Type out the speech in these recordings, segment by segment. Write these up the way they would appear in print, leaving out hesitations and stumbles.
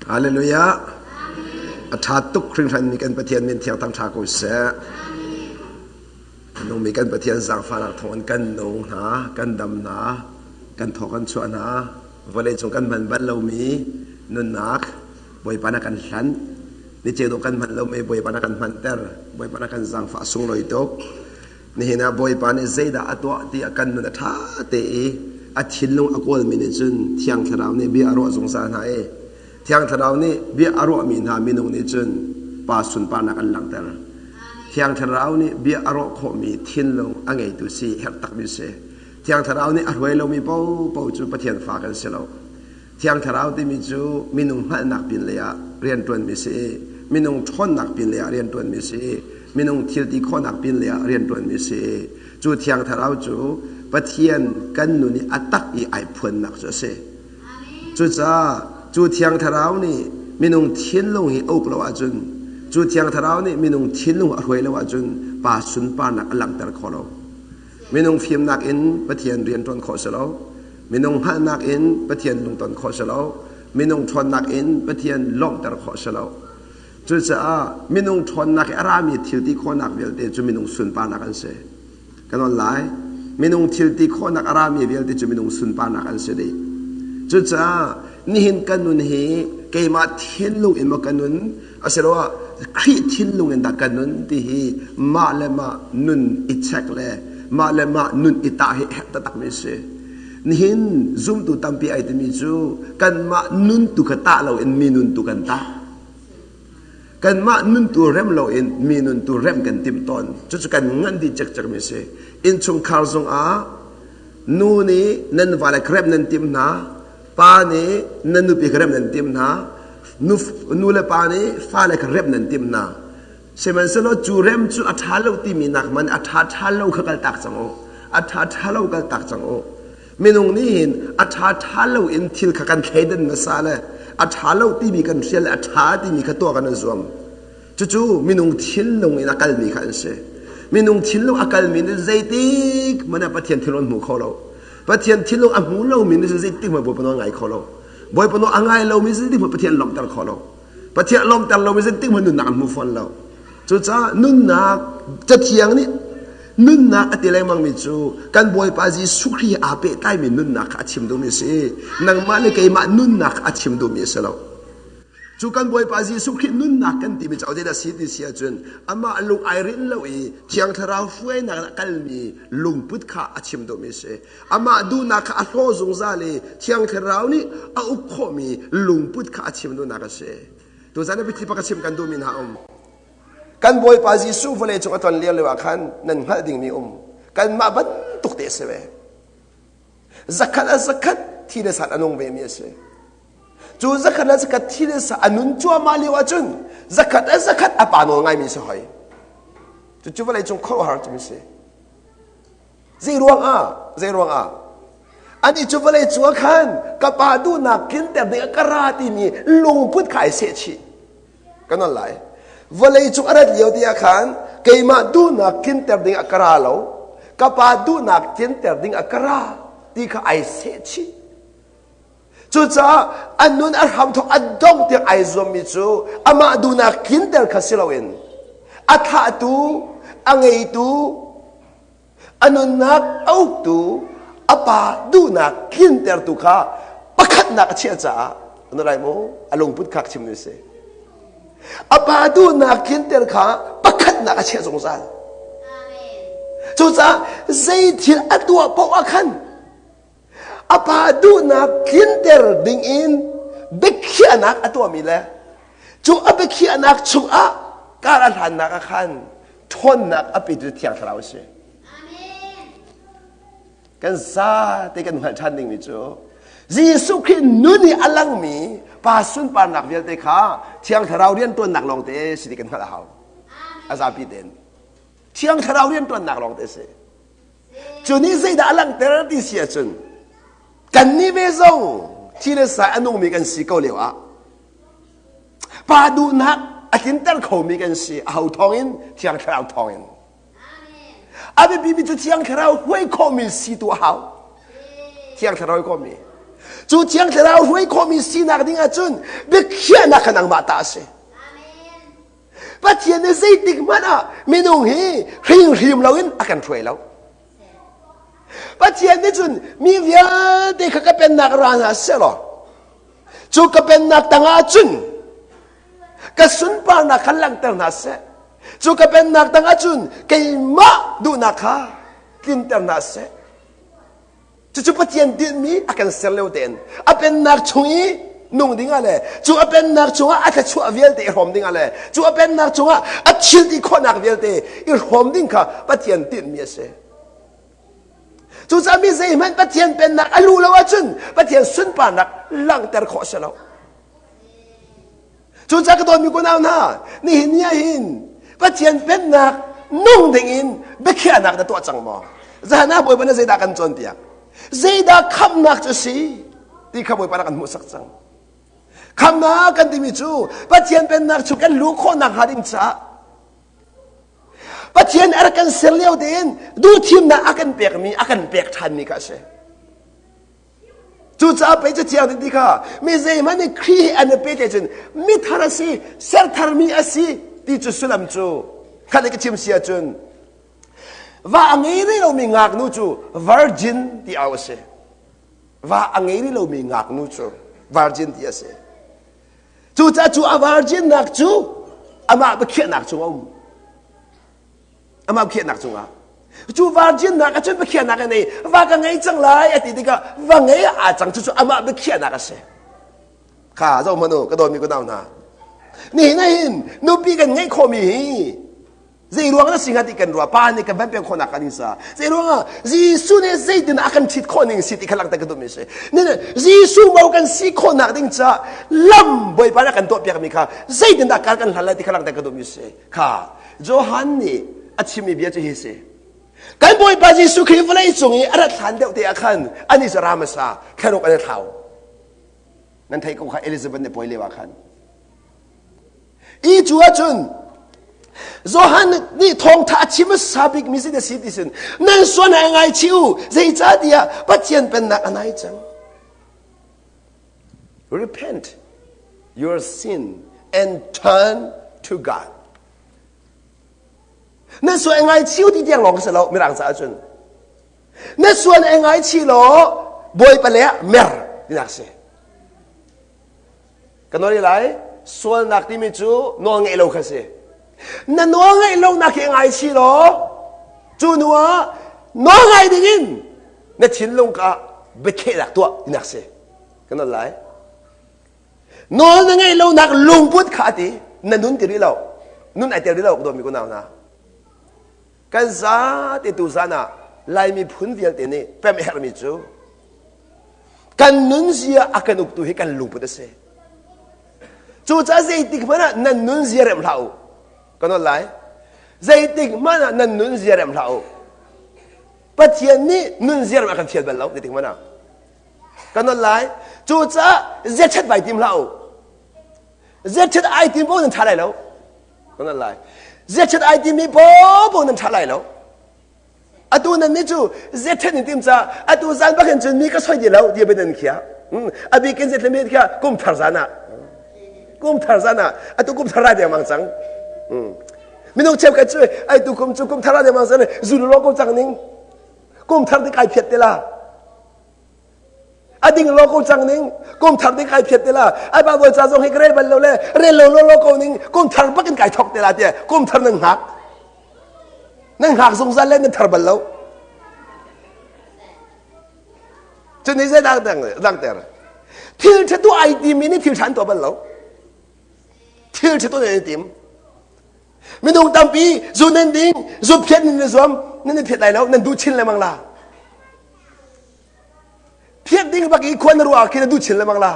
Hallelujah. A ṭha tuk hringhranmi kan Pathian min thiang thangṭha ko seh. Nungmi kan Pathian zaangfahnak thawngin kan nung hna, kan dam hna, kan thaw kan chuah hna. Vawlei cung kan hman bal lomi nunnak Bawipa na kan hlanh. Ni ceu dawh kan hman lomi Bawipa na kan hmanter. Bawipa na kan zaangfah sunglawi tuk. Nihin ah Bawipa nih zeidah a tuah ti a kan nun a ṭha te i a thinlung a kawlmi nih cun Thiang Thlarau nih bia a ruah zungzal hna i Thiang Thlarau nih bia a ruahmi hna minung nih cun Pa sunparnak an langhter. Thiang Thlarau nih bia a ruah khawhmi thinlung a ngeitu si herh takmi si. Thiang Thlarau nih a hruai lomi paohpaoh cu Pathian fa kan si lo. Thiang Thlarau timi cu minung hngalhnak pinlei ah rianṭuanmi si i minung ṭhawnnak pinlei ah rianṭuanmi si i minung thil ti khawhnak pinlei ah rianṭuanmi si i cu Thiang Thlarau cu Pathian kan nun i a tak i ai phuannak cu a si. Cucaah cu Thiang Thlarau nih minung thinlung hi a uk lo ahcun cu Thiang Thlarau nih minung thinlung a hruai lo ahcun pa sunparnak a langhter kho lo. Minung fimnak in Pathian rian ṭuan khawh si lo. Minung hngalhnak in Pathian lungton khawh si lo. Minung ṭhawnnak in Pathian lawmhter khawh si lo. Cucaah minung ṭhawnnak i a rami thil ti khawhnak vialte cu minung sunparnak an si. Kan on lai. Minung thil ti khawhnak a rami vialte cu minung sunparnak an si dih. Cucaah nihin kan nun hi keimah thinlung in maw ka nun asiloah Khrih thinlung in dah ka nun ti hi mah le mah nun i check le mah le mah nun i tah hi herh taktakmi a si. Nihin zumtu tampi ai timi cu kanmah nun tu kha tah loin mi nun tu kan tah. Kanmah nun tu rem loin mi nun tu rem kan timh tawn. Cucu kan ngan dih cikcekmi a si. Innchungkhar zongah nu nih nan vale rem nan timh hna, pa nih nan nupi kha rem nan timh hna, nu le pa nih fale kha rem nan timh hna. Sihmanhsehlaw cu rem cu a ṭha lo timi nak man a ṭha ṭha lo kha kal tak cang u. A ṭha ṭha lo kal tak cang u. Minung nih hin a ṭha ṭha lo in thil kha kan thleidan hmasa le a ṭha lo timi kan hrial le a ṭha timi kha tuah kan i zuam. Cucu minung thinlung in a kalmi kha an si. Minung thinlung a kalmi nih zeitik hmanh ah Pathian thinlung an hmu kho lo. Pathian thinlung a hmu lomi nih zeitik hmanh Bawipa nawl ngai kho lo. Bawipa nawl a ngai lomi zeitik hmanh Pathian lawmhter kho lo. Pathian lawmhter lomi zeitik hmanh nunnak an hmu fawn lo. Cucaah nunnak Cathiang nih nunnak a ti lengmangmi cu kan Bawipa Jesuh Khrih he aa pehtlaimi nunnak kha a chim duhmi a si. Nangmah le keimah nunnak kha a chim duhmi a si lo. Cu kan Bawipa Jesuh Khrih nunnak kan timi cu zeidah si ti si ahcun amah lung ai rinh lo i Thiang Thlarau hruainak in a kalmi lungput kha a chim duhmi a si. Amah duhnak kha a hlaw zungzal i Thiang Thlarau nih a uk khawhmi lungput kha a chim duhnak a si. Tuzan ah biathli pakhat chim kan duhmi hna um. Kan Bawipa Jesuh vawlei cung a tlon lio lio ah khan nan hngalh dingmi um. Kanmah bantuk te a si ve. Zakhat a zakhat thi le san a nung vemi a si. Cu zakhat le zakhat thi le sa a nun cuahmah lio ahcun zakhat le zakhat a pa nawl ngaimi si hoi. Cucu vawlei cung khuaruahhar cu si. Zei ruang ah? Zei ruang ah? Ani cu vawlei cung ah khan ka pa duhnak tlinter ding ah ka ra timi lungput kha ai seh chih. Kan on lai. Vawlei cung a rat lio ti ah khan keimah duhnak tlinter ding ah ka ra lo. Ka pa duhnak tlinter ding ah ka ra ti kha ai seh chih. Cucaah a nun a hramthawk a dongh tiang ai zuammi cu amah duhnak tlinter kha si loin a thlahtu, a ngeitu, a nunnak a uktu, a pa duhnak tlintertu kha pakhatnak a chiah caah na lai maw a lungput kha chim ni si. A pa duhnak tlinter kha pakhatnak a chiah zungzal. Cucaah zei thil a tuah paoh ah khan A pa duhnak tlinter dingin biakhiahnak a tuahmi le cu a biakhiahnak chungah kar a hlannak ah khan ṭhawnnak a petu Thiang Thlarau a si. Kan zate kan hngalh ṭhan dingmi cu Jesuh Khrih nun i a langmi pa sunparnak vialte kha Thiang Thlarau rianṭuannak lawngte si ti kan hngalh a hau. A zapi tein. Thiang Thlarau rianṭuannak lawngte a si. Cu nih zeidah a langhter ti si ahcun kannih ve zong thi le sa a nungmi kan si ko lio ah pa duhnak a tlinter khomi kan si aho thawngin Thiang Thlarau thawngin a biapimi cu Thiang Thlarau huai khawhmi si tu a hau Thiang Thlarau huai khawhmi. Cu Thiang Thlarau hruai khawhmi sinak ding ahcun biakhiahnak kha nangmah ta a si. Pathian nih zeitik hmanh ah minung hi hringhrim loin a kan hruai lo. Pathian nih cun mi vialte kha ka pennak ra hna sehlaw cu ka pennak tangah cun ka sunparnak kha langhter hna seh. Cu ka pennak tangah cun keimah duhnak kha tlinter hna seh. Cucu Pathian tinhmi a kan ser lio tein a pennak chung i nung dingah le cu a pennak chungah a thluachuah vialte i hrawm dingah le cu a pennak chungah a thil ti khawhnak vialte i hrawm ding kha Pathian tinhmi a si. Cucaah mi zeihmanh Pathian pennak a luh lo ahcun Pathian sunparnak langhter khawh a si lo. Cucaah ka dawtmi kunau hna, nihin ni ah hin Pathian pennak nung dingin biakhiahnak na tuah cang maw? Zahan ah Bawipa nih zeidah kan cawnpiak? Zeidah khamhnak cu si? Ti kha Bawipa nih kan hmuhsak cang. Khamhnak kan timi cu Pathian pennak chung kan luh khawhnak hnga ding caah Pathian a rak kan ser lio tein duhthimnak a kan pekmi, a kan pek ṭhanmi kha a si. Cucaah pei Cathiang nih ti kha mi zeihmanh nih Khrih he an i pehtlaih cun mithar a si, sertharmi a si ti cu sullam cu khat i ka chim si ahcun va a ngei rih lomi ngaknu cu virgin ti au a si. Va a ngei rih lomi ngaknu cu virgin ti a si. Cucaah cu a virginnak cu amah biakhiahnak chung a um. Amah khiahnak cungah. Cu virginnak ah cun biakhiahnak a nei. Va ka ngei cang lai a ti tikah va ngei aa cang cucu amah biakhiahnak a si. Kha zoh hmanh u ka dawtmi ka nau hna. Nihin ah hin nupi kan ngeih khawhmi hi zei ruang na si hnga ti kan ruah pa nih kan van pek khawhnak kan sa zei ruangah Jesuh nih zeitin a kan ṭhit khawh ning si ti kha langhter ka duhmi si Jesuh mo kan si khawhnak ding caah lam Bawipa nih a kan tuahpiakmi kha zeitindah kar kan hlan lai ti kha langhter ka duhmi si kha Johan nih a chimmi bia cu hi si. Kan Bawipa Jesuh Khrih vawlei cung i a rat hlan deuh te ah khan anih cu ramasa thlaruk an i thlau. Nan theih ko kha Elizabeth nih pawi lio ah khan. I cu ahcun Johan nih thawngtha a chim hmasa bik mi si na si ti sin nan suan ai ngaichih u zeicahtiah Pathian pennak a nai cang. Repent your sin and turn to God. Na sual ngaichih ti tiang lawng si lo mirang caah cun. Na sual ngaichih law Bawipa le ah mer tinak si. Ka nawl lai sualnak timi cu nawl ngeih lo kha si. Na nawl ngeih lo nak hi ngaichih law cu hnu ah nawl ngai ding in na thinlung ka biakhehnak tuah tinak si. Ka nawl lai. Nawl na ngeih lonak lungput kha a ti. Na nun ti rih lo. Nun ai tel rih lo ka dawtmi kunau hna. Kan zate tu zan ah Laimi phun vialte nih pem a herhmi cu kan nunzia a kan uktu hi kan lungput a si. Cucaah zeitik hmanh ah nan nunzia remh hlah u. Ka nawl lai. Zeitik hmanh ah nan nunzia remh hlah u. Pathian nih nunzia remh a kan fial bal lo zeitik hmanh ah. Ka nawl lai. Cucaah ziaṭhat vai tim hlah u. Ziaṭhat ai tim paoh nan ṭha lai lo. Ka nawl lai. Ziaṭhat ai timi paoh nan ṭha lai lo. Atu nan nih cu ziaṭhat in tim caah atu zan bak hin cun mi ka soi ti lo ti nan khia. A bik in ziaṭhat mi kha kum thar zan ah. Kum thar zan ah atu kum thar ra dengmang cang. Minung cheukhat cu ai tu kum cu kum thar ra dengmang cang zulu lo ko cang ning. Kum thar ti kai phiat te la. A ding lo ko cang ning. Kum thar ti kai phiat te la. Ai Bible ca zong hi ka rel bal lo le rel lo lo lo ko ning. Kum thar bak in kai thok te la tiah kum thar nan hngak. Nan hngak zungzal le nan thar bal lo. Cu nih zei langhter? Thil ṭha tuah ai timi nih thil ṭha an tuah bal lo. Thil ṭha tuah nan i tim. Minung tampi zu nan ding, zu phiat nan i zuam, nan i phiat lai lo, nan duh chin lengmang la. Phiat ding bak i khua na ruah ah khin na duh chin lengmang la.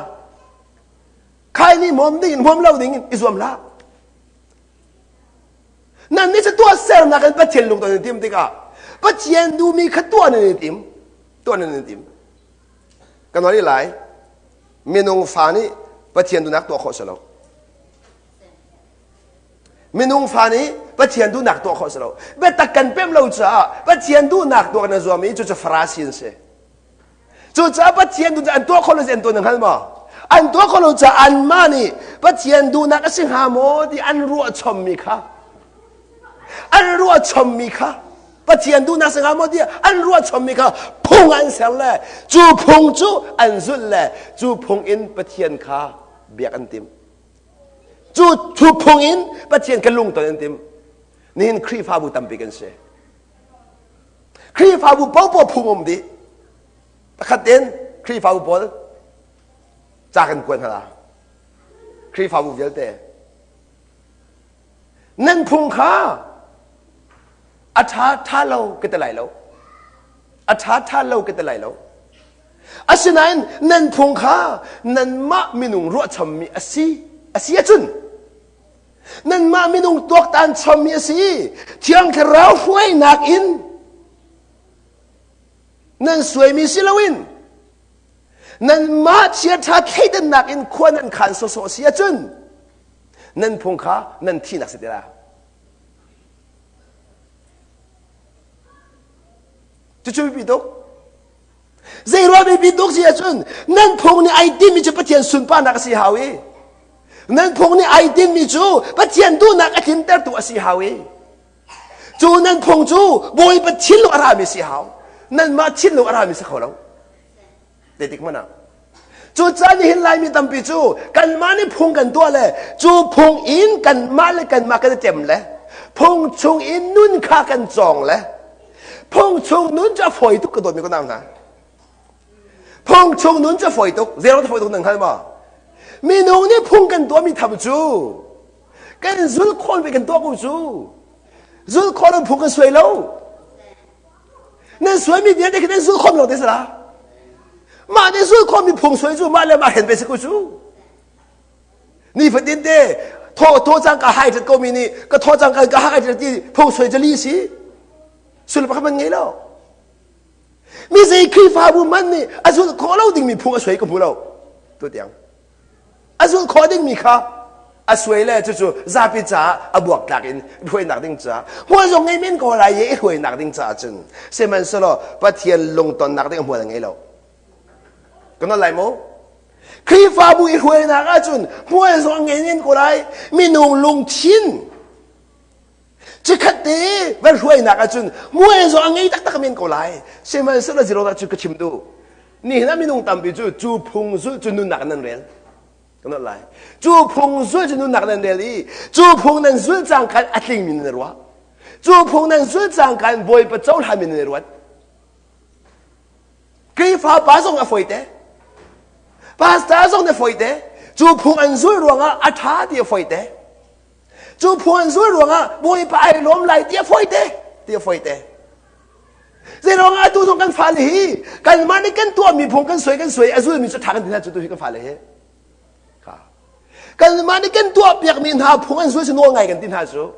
Khai nih hmawm ding in hmawm lo ding in i zuam hlah. Nan nih cu tuahsernak in Pathian lungton nan tim tikah Pathian duhmi kha tuah nan i tim. Tuah nan i tim. Kan hoi lai. Minung fa nih Pathian duhnak tuah khawh si lo. Minung fa nih Pathian duhnak tuah khawh si lo. Biatak kan pem lo caah Pathian duhnak tuah kan zuam i cucu Farasi an si. Cucaah Pathian duh an tuah kho lo an tuah na hngal maw? An tuah kho lo caah anmah nih Pathian duhnak a si hnga maw ti an ruah chommi kha an ruah chommi kha Pathian duhnak si hnga maw ti an ruah chommi kha phung an ser le cu phung cu an zulh le cu phung in Pathian kha biak an tim. Cu cu phung in Pathian kha lungton an tim. Nihin Khrihfabu tampi kan si. Khrihfabu popo phung um dih. Pakhat in Khrihfabu pawl ca kan kuat hna. Khrihfabu vialte. Nan phung kha a ṭha ṭha lo ka ti lai lo. A ṭha ṭha lo ka ti lai lo. Asinain nan phung kha nanmah minung ruahchammi a si a si ahcun nanmah minung tuaktan chommi a si Thiang Thlarau hruainak in nan suaimi si loin nanmah chiaṭha thleidannak in khua nan khan sawsawh si ahcun nan phung kha nan thihnak si ti la. Cucu biapi tuk. Zei ruah biapi tuk si ahcun nan phung nih ai tinhmi cu Pathian sunparnak a si hau i nan phung nih ai tinhmi cu Pathian duhnak a tlintertu a si hau i cu nan phung cu Bawipa thinlung a rami si hau. Nanmah thinlung a rami si kho lo. Zeitik hmanh ah. Cucaah nihin Laimi tampi cu kanmah nih phung kan tuah le cu phung in kanmah le kanmah kan i tem le phung chung in nun kha kan cawng le phung chung nun cu a fawi tuk ka dawtmi ka nau hna. Phung chung nun cu a fawi tuk. Zero fawi tuk nan hngal maw? Minung nih phung kan tuahmi tham cu kan zul khawn ve kan tuah ko cu. Zul khawn in phung kan suai lo. Nan suaimi vialte khi nan zul khom lo te sala. Mah nih zul khom mi phung suai cu mah le mah hen ve si ko cu. Nifatin te thaw thaw cang ka hai tat ko mi nih ka thaw cang ka hai tat ti phung suai jali si. Sul pakhat man ngei lo. Mi zei Khrihfabu man nih a zulh khawh lo dingmi phung a suai ka hmu lo. Tu tiang. A zulh khawh dingmi kha a suai le cucu zapi caah a buaktlak in hruainak ding caah hmual zong ngei men ko lai i hruainak ding caah cun sihmanhsehlaw Pathian lungtonnak ding hmual a ngei lo. Ka nawl lai maw? Khrihfabu i hruainak ahcun hmual zong a ngei men ko lai minung lungthin cikhat te van hruainak ahcun hmual zong a ngei taktak men ko lai sihmanhsehlaw zero ah cu ka chim duh nihin ah minung tampi cu cu phung zulh cu nunnak nan rel ka nolh lai cu phung zulh cu nunnak nan rel i cu phung nan zulh cang khan a tlingmi nan ruah cu phung nan zulh cang khan bawipa cohlanmi nan ruat Khrihfa pa zong a foi te pastor zong na foi te cu phung an zul ruangah a ṭha ti a foi te Cu phuan zul ruangah Bawipa ai lawm lai ti a fawi te ti a fawi te. Zeiruang ah atu zong kan fale hi kanmah nih kan tuahmi phung kan suai kan suai a zulmi cu ṭha kan ti hna cu tu hi kan fale hi. Kanmah nih kan tuah piakmi hna phung an zul si nawl ngai kan ti hna cu.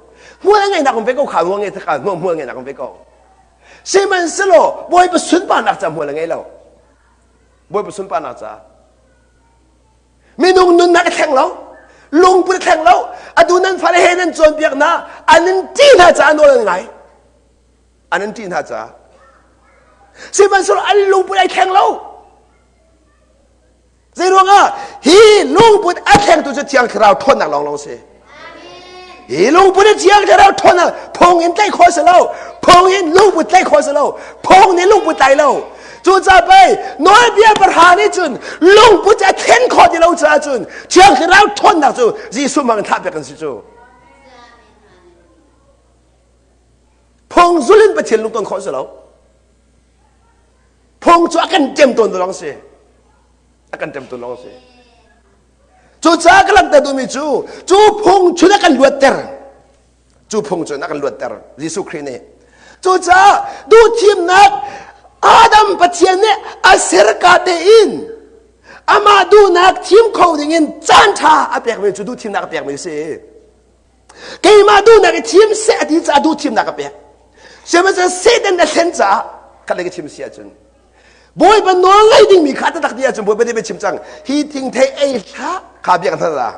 Hmual a ngeihnak um ve ko kha hmual ngei thaka hmual ngeihnak um ve ko. Sihmanhsehlaw Bawipa sunparnak ca hmual a ngei lo. Bawipa sunparnak ca. Minung nunnak a thleng lo. Lungput a thleng lo. Atu nan fale he nan cawnpiak hna an in ṭih hna caah nawl an ngai. An in ṭih hna caah. Sihmanhsehlaw an lungput ai thleng lo. Zeiruangah hi lungput a thlengtu cu Thiang Thlarau ṭhawnnak lawnglawng si. Hi lungput hi Thiang Thlarau ṭhawnnak phung in tlaih khawh si lo. Phung in lungput tlaih khawh si lo. Phung nih lungput tlai lo. Cucaah pei nawlbia pahra nih cun lungput a thlen khawh ti lo caah cun Thiang Thlarau ṭhawnnak cu Jesuh hmang in thlah piak kan si cu. Phung zul in Pathian lungton khawh si lo. Phung cu a kan ṭem tawn lawng si. A kan ṭem tawn lawng si. Cucaah ka langhter duhmi cu cu phung cun a kan luatter. Cu phung cun a kan luatter Jesuh Khrih nih. Cucaah duhthimnak Adam Pathian nih a serka tein amah duhnak thim kho dingin caan ṭha a pekmi cu duhthimnak a pekmi a si. Keimah duhnak i thim seh a ti caah duhthimnak a pek. Sihmanhsehlaw Satan a thlen caah khat lei ka chim si ahcun Bawipa nawl ngaih dingmi kha taktak ti ahcun Bawipa nih chim cang hi thingthei ei hlah kha biak hna la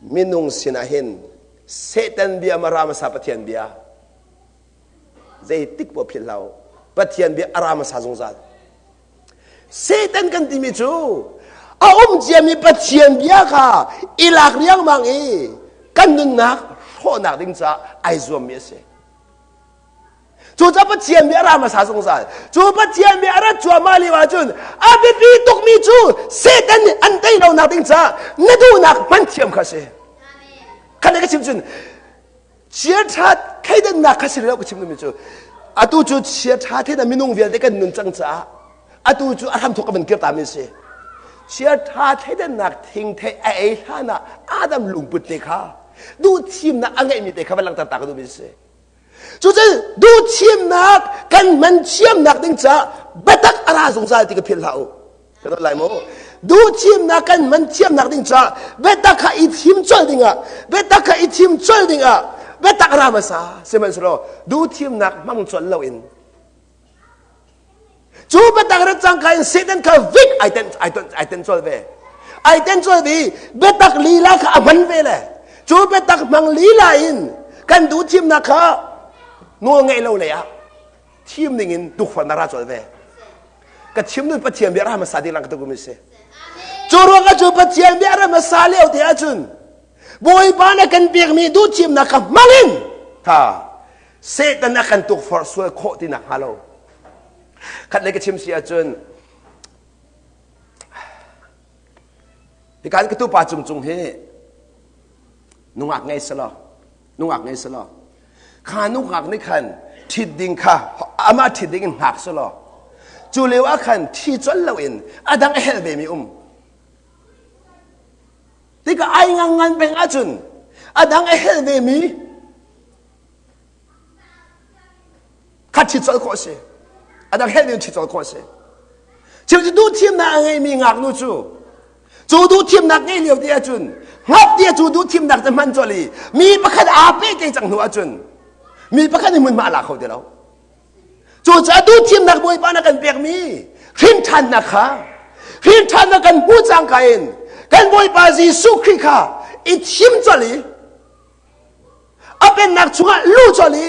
minung sinah hin Satan bia mara hmasa Pathian bia zeitik poh philh hlah u. Pathian bia a ra hmasa zungzal. Satan kan timi cu a um ciami Pathian bia kha i lak riangmang i kan nunnak hrawhnak ding caah ai zuammi a si. Cucaah Pathian bia a ra hmasa zungzal. Cu Pathian bia a rat cuahmah lio ahcun a biapi tukmi cu Satan nih an tei lonak ding caah na duhnak hman thiam kha a si. Khan ka chim cun chiaṭha thleidannak kha si lo ka chim duhmi cu atu cu chiaṭha thleidan minung vialte kan nun cang caah atu cu a hramthawk ka van kir tami a si. Chiaṭha thleidannak thingthei a ei hlan ah Adam lungput te kha duhthimnak a ngeihmi te kha van langhter ta ka duhmi a si. Cucu duhthimnak kan hman thiamnak ding caah biatak a ra zungzal ti ka philh hlah u. Ka dawt lai maw? Duhthimnak kan hman thiamnak ding caah biatak kha i thim colh dingah biatak kha i thim colh dingah biatak a ra hmasa. Sihmanhsehlaw duhthimnak hmang colh loin Cu biatak rat cangka in Satan kha vik ai ten ai ton ai ten colh ve. Ai ten colh ve biatak lila kha a hman ve le. Cu biatak hmang lila in kan duh thimnak kha nawl ngeih lo lei ah thim ning in tukforhnak ra colh ve. Ka chim nun Pathian bia ra hmasa ding lang ka tukum si. Cu ruangah cu Pathian bia ra hmasa lio te ahcun Bawipa na kan pekmi duh thimnak kha hmang in ha Satan a kan tukforh sual khawh ti nak hnga lo. Khat lei ka chim si ahcun hikan ka tupa cung cung hi nungak ngei selaw nungak ngei selaw kha nungak nih khan ṭhit ding kha amah ṭhit ding in hngak selaw cu lio ah khan thi colh loin a dang a helh ve mi um tikah ai ngang ngan peng ahcun a dang a helh ve mi Kha ṭhit colh khawh a si. A dang helh in ṭhit colh khawh a si. Chim cu duhthimnak a ngeimi ngaknu cu cu duhthimnak ngei lio te ahcun hngap tia cu duhthimnak cu hman colh i mi pakhat aa pehtlaih cang hnu ahcun mi pakhat nih hmunhma a la kho ti lo. Cucaah duhthimnak Bawipa na kan pekmi hrinṭhannak kha hrinṭhannak kan hmuh cangka in kan Bawipa Jesuh Khrih kha i thim colh i A pennak chungah lu colh i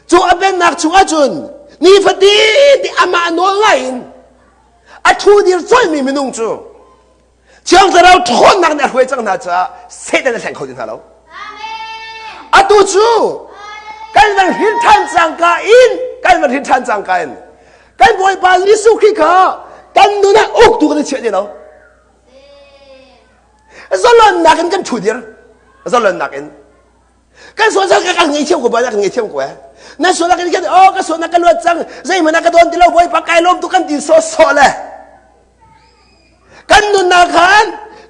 cu a pennak chungah cun nifatin ti amah nawl ngai in a ṭhu dir colhmi minung cu Thiang Thlarau ṭhawnnak nih a hruai cang hna caah Satan a thleng kho ti hna lo. Atu cu kan van hrin ṭhan cangka in kan van hrin ṭhan cangka in kan Bawipa Jesuh Khrih kha kan nun ah uktu kan i chiah ti lo. Zalonnak in kan ṭhu dir. Zalonnak in. Kan sual cang kan ngei thiam ko ba kan ngei thiam ko eh. Na sual kan kan oh ka sual na ka luat cang zeihmanh ka don ti lo bawipa kai lawm tu kan ti so so le. Kan nunnak khan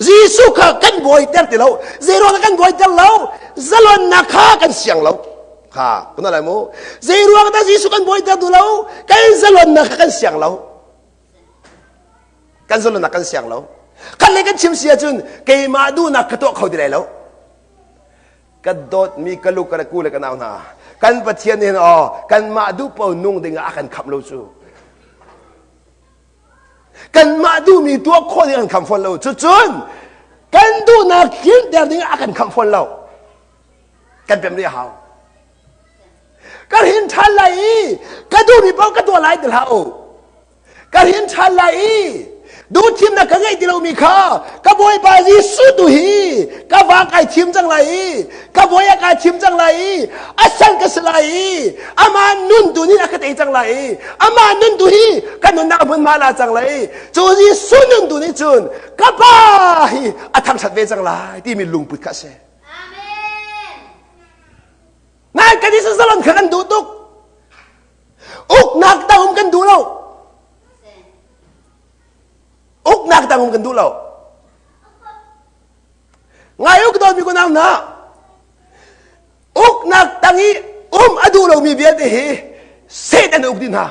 Jesuh kha kan bawiter ti lo. Zeiruang kan bawiter lo? Zalonnak kha kan siang lo. Kha, kuna lai mu. Zeiruang dah Jesuh kan bawiter tu lo? Kan zalonnak kha kan siang lo. Kan zalonnak kan siang lo. Kan le kan chim si ahcun keimah duhnak ka tuah kho ti lai lo. Ka dawtmi ka lu ka ku le ka nau hna. Kan Pathian nih aw kanmah duh paoh nung ding ah a kan khamh lo cu. Kanmah duhmi tuah khawh ding an khamh fawn lo. Cucun kan duhnak tlinter ding ah a kan khamh fawn lo. Kan pem rih a hau. Ka rin ṭhan lai i ka duhmi paoh ka tuah lai ti hlah u. Ka rin ṭhan lai i duhthimnak ka ngeih ti lomi kha ka Bawipa Jesuh tu hi ka va kai thim cang lai i ka bawi ah kai thim cang lai i a sal ka si lai i amah nun tu nih a ka tei cang lai i amah nun tu hi ka nunnak a hmunhma la cang lai i cu Jesuh nun tu nih cun ka pa hi a thangṭhat ve cang lai timi lungput kha a si. Nai kan i zalon kha kan duh tuk. Uknak dang um kan duh lo. Uknak dang um kan duh lo. Ngai uk dawmi ko nau na. Uknak tang i um a duh lomi vialte hi Satan a uk dih hna.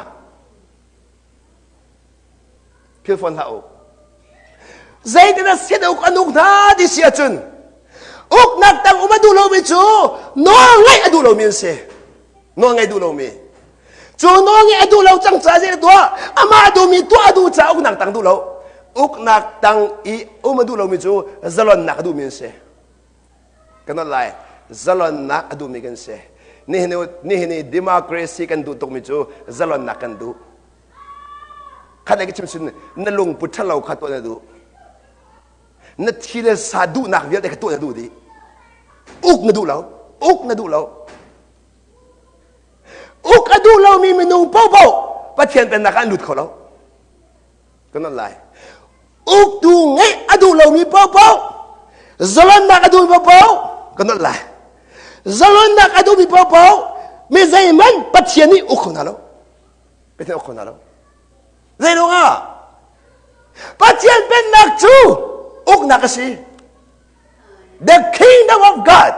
Phil fawn hlah u. Zeitin a sin uk an uk hna ti si ahcun uknak tang um a duh lomi cu nawl ngaih a duh lomi an si. Nawl ngaih duh lomi. Cu nawl ngaih a duh lo cang caah zei tuah amah duhmi tuah a duh caah uknak tang duh lo. Uknak tang i um a duh lomi cu zalonnak a duhmi an si. Kan not lai zalonnak a duhmi kan si. Nihin nihin i democracy kan duh tukmi cu zalonnak kan duh. Khat lei ka chim sin na lungput ṭhalo kha tuah na duh. Na thi le sa duhnak vialte kha tuah na duh dih. Uk na duh lo. Uk na duh lo. Uk a duh lomi minung paohpaoh Pathian pennak ah an lut kho lo. Kan non lai. Uktu ngeih a duh lomi paohpaoh zalonnak a duhmi paohpaoh kan non lai. Zalonnak a duhmi paohpaoh mi zeihmanh Pathian nih uk kho hna lo. Pathian uk kho hna lo. Zei ruangah? Pathian pennak cu uknak a si. The kingdom of God.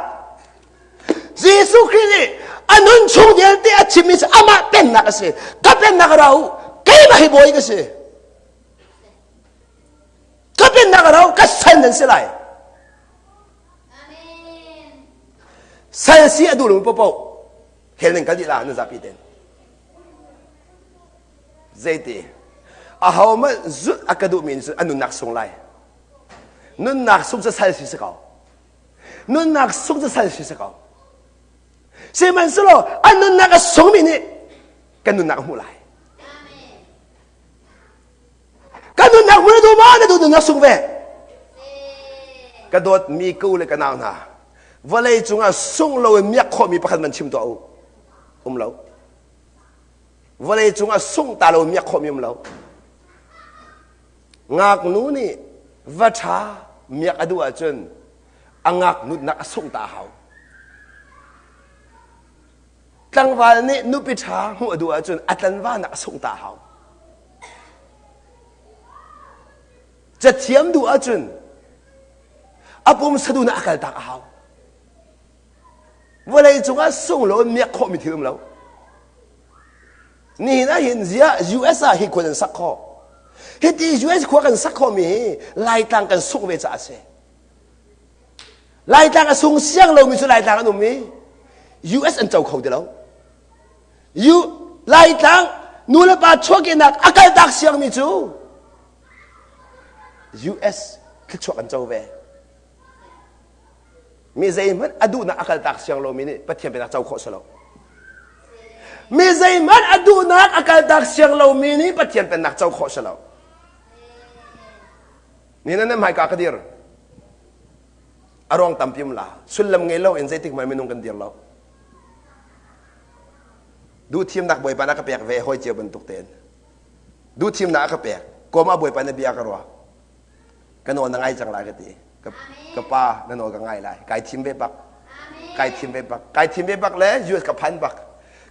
Jesuh Khrih nih a nun chung vialte a chimmi cu amah pennak a si. Ka pennak ra u, keimah hi bawi ka si. Ka pennak ra u, ka sal nan si lai. Sal si a duh lo popo hell nan kal dih la nan zapi ten. Zeiti? Ahohmanh zulh a ka duhmi nih cun a nunnak sung lai. Nunnak sung cu sal si si ko. Nunnak sung cu sal si si ko. Sihmanhsehlaw a nunnak a sungmi nih kan nunnak a hmuh lai. Kan nunnak hmu na duh ma? Na duh nunnak sung ve. Ka dawtmi ka u le ka nau hna, vawlei cungah sung loin miak khawhmi pakhat man chim tuah u. Um lo. Vawlei cungah sung ta lo miak khawhmi um lo. Ngaknu nih va ṭha miak a duh ahcun a ngaknutnak a sungh ta a hau. Tlangval nih nupi ṭha hmuh a duh ahcun a tlanvanak a sungh ta a hau. Cathiam duh ahcun a pumsa duhnak a kaltak a hau. Vawlei cungah sunglaw in miak khawhmi thil um lo. Nihin ah hin ziah US ah hi khua nan sak khawh. Hiti US khua kan sak khawhmi hi Laitlang kan sungh ve caah a si. Laitlang a sung siang lomi cu Laitlang an um i US an co kho ti lo. U Laitlang nu le pa chuahkehnak a kaltak siangmi cu US thluachuah an co ve. Mi zeihmanh a duhnak a kaltak siang lomi nih Pathian pennak co khawh si lo. Mi zeihmanh a duhnak a kaltak siang lomi nih Pathian pennak co khawh si lo. Ni nan hmaika ka dir. A ruang tampi um la. Sullam ngei lo in zeitik hmanh minung kan dir lo. Duhthimnak Bawipa na ka pek ve hawi cio bantuk tein. Duhthimnak a ka pek. Kawm ah Bawipa na bia ka ruah. Ka nawl na ngai cang lai ka ti. Ka, ka pa na nawl ka ngai lai. Kai thim ve bak. Kai thim ve bak. Kai thim ve bak le US ka phan bak.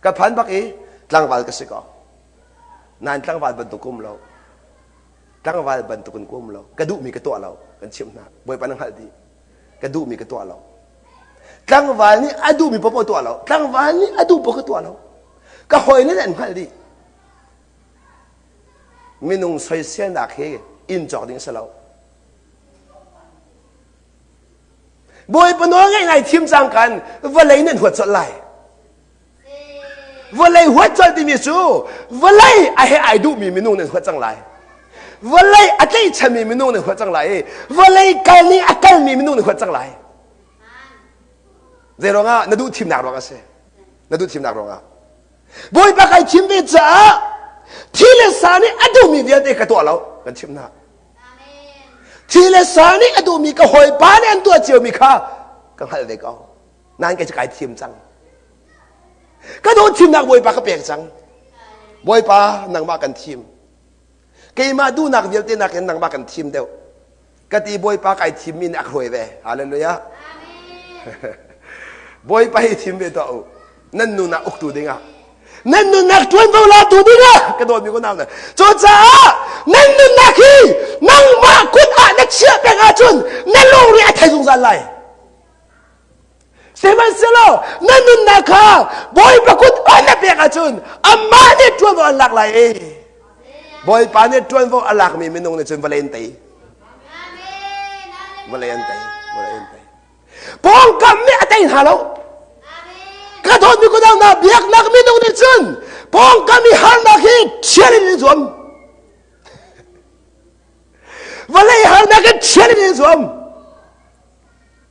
Ka phan bak i tlangval ka si ko. Nain tlangval bantuk um lo. Tlangval bantuk in ka um lo. Ka duhmi ka tuah lo. Kan chimh hna. Bawipa na hngalh dih. Ka duhmi ka tuah lo. Tlangval nih a duhmi paoh tuah lo. Tlangval nih a duh paoh ka tuah lo. Ka hawi nih an hngalh dih. Minung soiselnak hi inn cawk ding si lo. Bawipa nawl ngaih ngai thim cang kan vawlei nan huat colh lai. Vawlei huat colh timi cu vawlei a he ai duhmi minung nan huat cang lai. Vawlei a tlaihchanmi minung nan huat cang lai i vawlei kal nih a kalmi minung nan huat cang lai. Zei ruangah na duh thimnak ruangah a si. Na duh thimnak ruangah. Bawipa kai thim ve caah thi le sa nih a duhmi vialte ka tuah lo kan chimh hna. Thi le sa nih a duhmi ka hawipa nih an tuah ciomi kha ka hngalh ve ko. Nain kei cu kai thim cang. Ka duh thimnak Bawipa ka pek cang. Bawipa nangmah kan thim. Keimah duhnak vialte nakin nangmah kan thim deuh. Ka ti Bawipa kai thimmi nih a ka hruai ve. Hallelujah. Bawipa hi thim ve tuah u. Nan nunah uktu dingah. Nan nunnak ṭuanvo latu dingah ka dawtmi ko nau Cucaah nan nunnak hi nangmah kut ah na chiah peng ahcun na lungre a thei zungzal lai. Sihmanhsehlaw na nunnak kha Bawipa kut ah na pek ahcun amah nih ṭuanvo an lak lai i Bawipa nih ṭuanvo a lakmi minung nih cun vawlei an tei. Vawlei an tei. Vawlei an tei. Pawngkam nih a tei hna lo. Ka dawtmi kunau hna biaknak minung nih cun pawngkam i harnak hi ṭhial in an zuam. Vawlei harnak hi ṭhial in an zuam.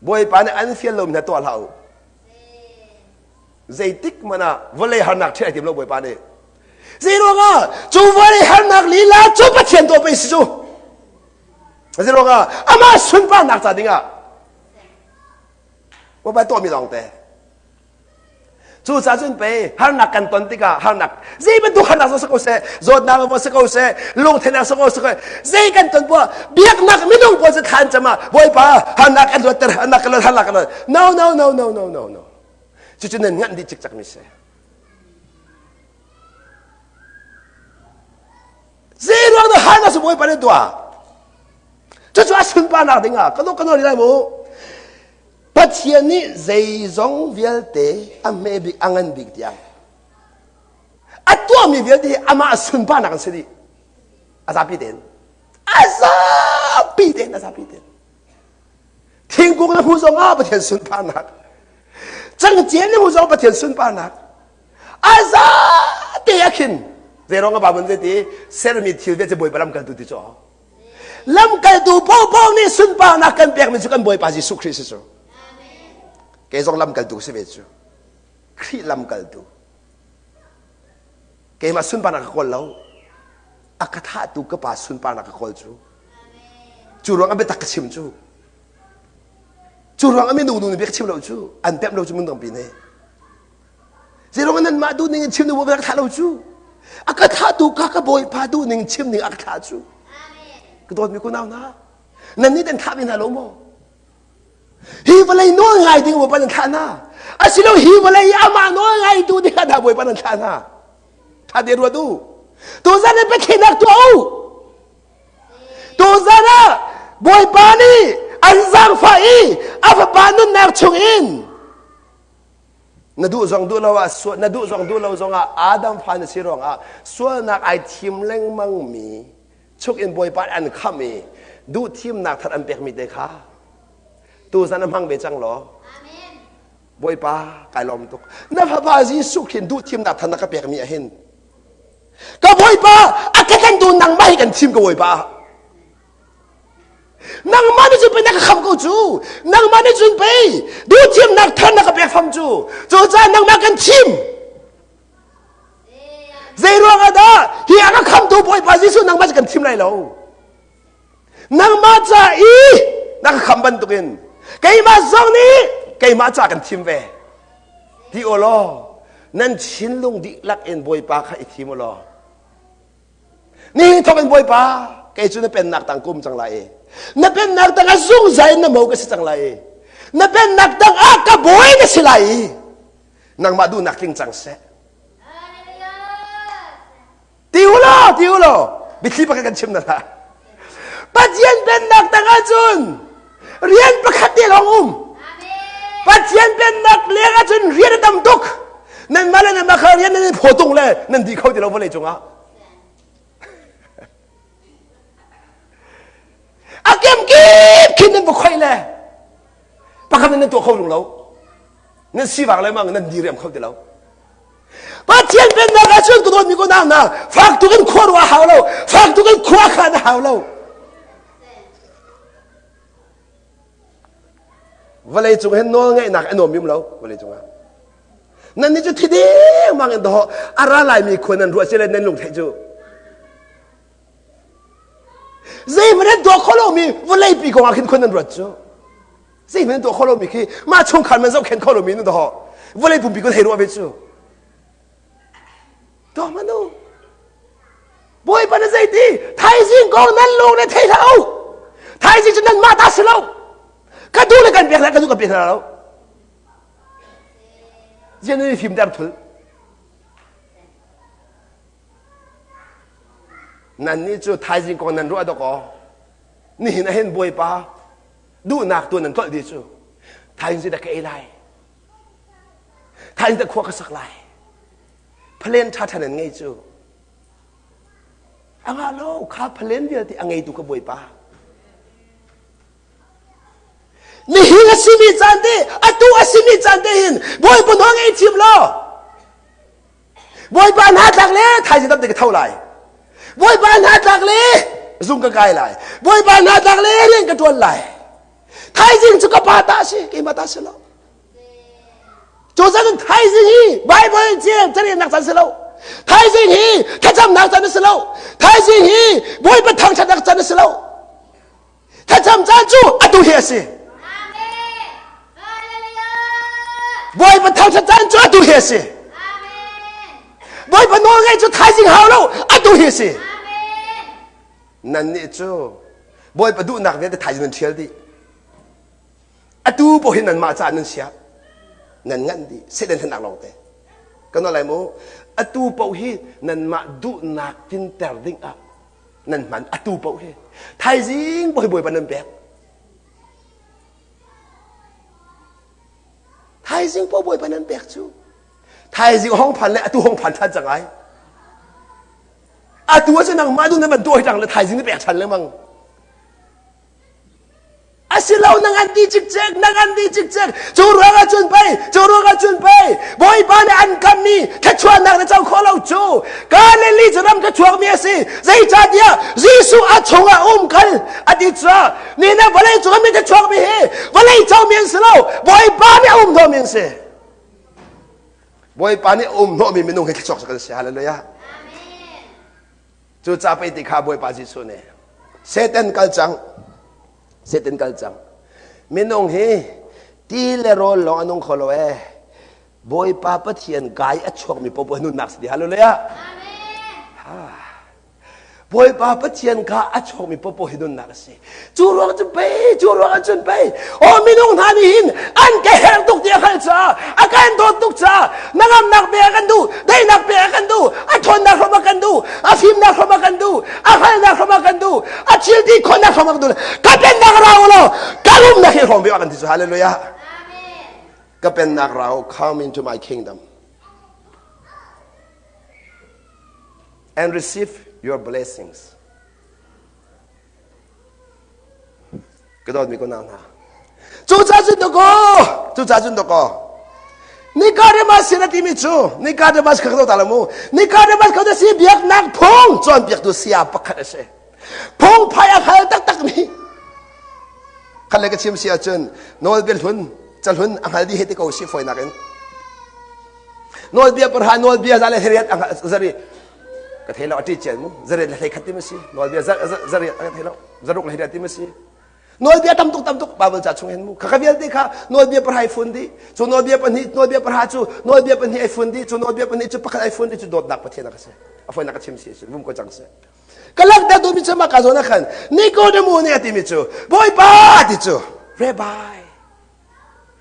Bawipa nih an fial lomi hna tuah hlah u. Zeitik hmanh ah vawlei harnak ṭhial ai tim lo Bawipa nih. Zei ruangah cu vawlei harnak lila cu Pathian tuah pei si cu. Zei ruangah amah sunparnak ca dingah Bawipa tuahmi lawng te. Cucaah cun pei harnak kan ton tikah harnak zei bantuk harnak zong si ko seh, zawtnak zong si ko seh, lungthinnak si ko seh, zei kan ton poah biaknak minung pawl cu thla an cam ah Bawipa harnak kan luatter, harnak kan luat, harnak kan luat. No, no, no, no, no, no, no. Cucu nan nganh dih cikcak mi si. Zei ruang dah harnak cu Bawipa nih tuah? Cucu a sunparnak dingah ka ka nawl lai mu. Pathian nih zeizong vialte a hme bik a ngan bik tiang a tuahmi vialte hi amah a sunparnak an si dih. A zapi tein. A zapi tein, a zapi tein. Thingkung na hmu zong ah Pathian sunparnak. Cangcel na hmu zong Pathian sunparnak. A za te ah khin zeirong a Bible zei ti sermi thil vialte Bawipa lamkaltu ti cu Lamkaltu paohpaoh nih sunparnak kan pekmi cu kan Bawipa Jesuh Khrih si cu. Kei zong lamkaltu si ve cu. Khrih lamkaltu. Keimah sunparnak ka kawl lo. A ka thahtu ka pa sunparnak ka kawl cu. Cu ruang ah biatak ka chim cu. Cu ruang ah minung nu nih bia ka chim lo cu. An pemh lo cu mun dangpi nih. Zeiruang nanmah duh ning in chim ning ka thlah lo cu. A ka thlahtu kha ka bawipa duh ning chim ning a ka thlah cu. Ka dawtmi kunau hna, nan nih nan thlah ve hna lo maw? Hi vawlei nawl ngai ding bawipa nan thlah hna. Asilo hi vawlei amah nawl ngai tu ding ah dah bawipa nan thlah hna. Tha te ruat u. Tuzan in biakhinak tuah u. Tuzan ah Bawipa nih an zaangfah i a fapa nunnak chung in Na duh zong duh lo ah na duh zong duh lo zong ah Adam fa na si ruangah sualnak ai thim lengmang mi chuk in Bawipa an khamh i duh thimnak thar an pekmi te kha tuzan a hmang ve cang law Bawipa kai lawm tuk na fapa Jesuh khin duh thimnak thar na ka pekmi ahin ka Bawipa a ka tlantu nangmah hi kan thim ka Bawipa Nangmah nih cun pei na ka khamh ko cu. Nangmah nih cun pei duhthimnak thar na ka pek fam cu. Cucaah nangmah kan thim. Zei ruang ah dah hi a ka khamtu Bawipa Jesuh nangmah cu kan thim lai lo. Nangmah ca i na ka kham bantukin keimah zong nih keimah ca kan thim ve. Ti u law nan thinlung dihlak in Bawipa kha i thim u law Nihin thawk in Bawipa, kei cu na pennak tang kum cang lai i na pennak tang ah zungzal in na mo ka si cang lai i na pennak tang ah ka bawi na si lai i nangmah duhnak tling cang seh. Ti u law, ti u law, biathli pakhat kan chim na hlah. Pathian pennak tang ahcun rian pakhat te lawng um. Pathian pennak leng ahcun rian a tam tuk. Nanmah le nanmah kha rian nan i phaw tung le nan di kho ti lo vawlei cungah. A kemkip khin nan va khoi le pakhat nan tuah kho lung lo. Nan sivak le mang nan diriam kho ti lo. Pathian pennak ahcun ka dawtmi ko na na fak tuk in khua ruah hau lo fak tuk in khua khan a hau lo vawlei cung hin nawl ngeihnak a nuam yum lo vawlei cungah nan nih cu thi deng mang in doh a ra laimi khua nan ruah si le nan lung theih cu zeihmanh an tuah kho lomi vawlei pi kong ah khin khua nan ruat cu zeihmanh an tuah kho lomi khi mah chungkhar man zohkhenh kho lomi nu doh vawlei pumpi kun hei ruah ve cu tuah hmanh u Bawipa na zeiti thaizing kong nan lung na thei hlah u thaizing cu nan mah ta si lo ka duh le kan pek hlah ka duh ka pek hna lo zian nan i fim ter thul nan nih cu thaizing kong nan ruah dok aw nihin ahin Bawipa duhnak tu nan tlolh dih cu thaizing cu dah ka ei lai thaizing dah khua ka sak lai phalen ṭha nan ngei cu a ngah lo kha phalen vialte a ngeitu ka bawipa nihin a simi caan te atu a simi caan te hin bawipa nawl ngei thiam lo Bawipa hna tlak le thaizing tam te ka tho lai. Bawipa hna tlak le zung ka kai lai. Bawipa hna tlak le rian ka ṭuan lai. Thaizing cu ka pa ta si, keimah ta si lo. Cu cun thaizing hi Bible carelnak caan si lo. Thaizing hi thlacamnak caan a si lo. Thaizing hi Bawipa thangṭhatnak caan a si lo. Thlacam caan cu atu hi a si. Bawipa thangṭhat caan cu atu hi a si. Bawipa nawl ngaih cu thaizing hau lo atu hi a si. Nannih cu Bawipa duhnak vialte thaizing nan ṭhial dih. Atu paoh hi nanmah caah nan siah nan nganh dih Satan hlennak lawng te. Kan lai mu atu paoh hi nanmah duhnak tinter ding ah nan hman atu paoh hi thaizing paoh hi Bawipa nan pek. Thaizing paoh Bawipa nan pek cu. Thaizing hong phan le atu hong phan ṭhan cang ai. Atu ah cun nangmah duh na van tuah hi ṭang le thaizing na pek ṭhan lengmang. Asi lo na ngan ti cikcek na ngan ti cikcek cu ruang ah cun pei cu ruang ah cun pei Bawipa nih an kammi thluachuahnak na co khawh lo cu Galilee cu ram thluachuakmi a si zeicahtiah Jesuh a chungah um kal a ti caah ni na vawlei cung mi thluachuakmi hi vawlei comi an si lo Bawipa nih a um hnawhmi an si Bawipa nih a um hnawhmi minung hi thluachuak kan si hallelujah Cu ca pei ti kha Bawipa Jesuh nih Satan kal cang Satan kal cang minung hi ti le rawl lawng a nung kho lo ee Bawipa Pathian gai a chuakmi popo nunnak si ti hallelujah Amen Bawipa Pathian kha a chuakmi popo hi nunnak a si. Cu ruang cun pei, cu ruang cun pei, aw minung hna nih hin an ka herh tuk ti a hngalh caah, a kan dawt tuk caah, nangamnak pe a kan duh, daihnak pe a kan duh, a ṭhawnnak hram a kan duh, a fimnak hram a kan duh, a hngalhnak hram a kan duh, a thil ti khawhnak hram a kan duh. Ka pennak ra u law, ka rumnak hi hrawm ve a kan ti cu. Hallelujah. Ka pennak ra u, come into my kingdom and receive your blessings. Ka dawtmi ko nau hna. Cucaah cun dakaw, cucaah cun dakaw. Nicodemus sin a timi cu Nicodemus kha ka ta lo mu. Nicodemus kha si biaknak phung cawnpiaktu saya pakhat a si. Phung phai a hngal taktak mi. Khat le ka chim si ahcun nawlbia hlun cahlun a hngal dih he ti ko si fawinak in. Nawlbia parha nawlbia za le heriat zari ka thei lo a ṭi cian mu zariat le hlei khat ti ma si nawlbia zariat ka thei lo zaruk le hriat ti ma si nawlbia tam tuk tam tuk Bible ca chung hin mu kha vialte kha nawlbia pahra ai fun dih cu nawlbia pahnih nawlbia pahra cu nawlbia pahnih ai fun dih cu nawlbia pahnih cu pakhat ai fun dih cu dawtnak Pathian a si a fawinak ka chim si si vum ko cang si ka langhter duhmi cu mah ka zawn ah khan Nikodemu nih a timi cu Bawipa ti cu Rabbi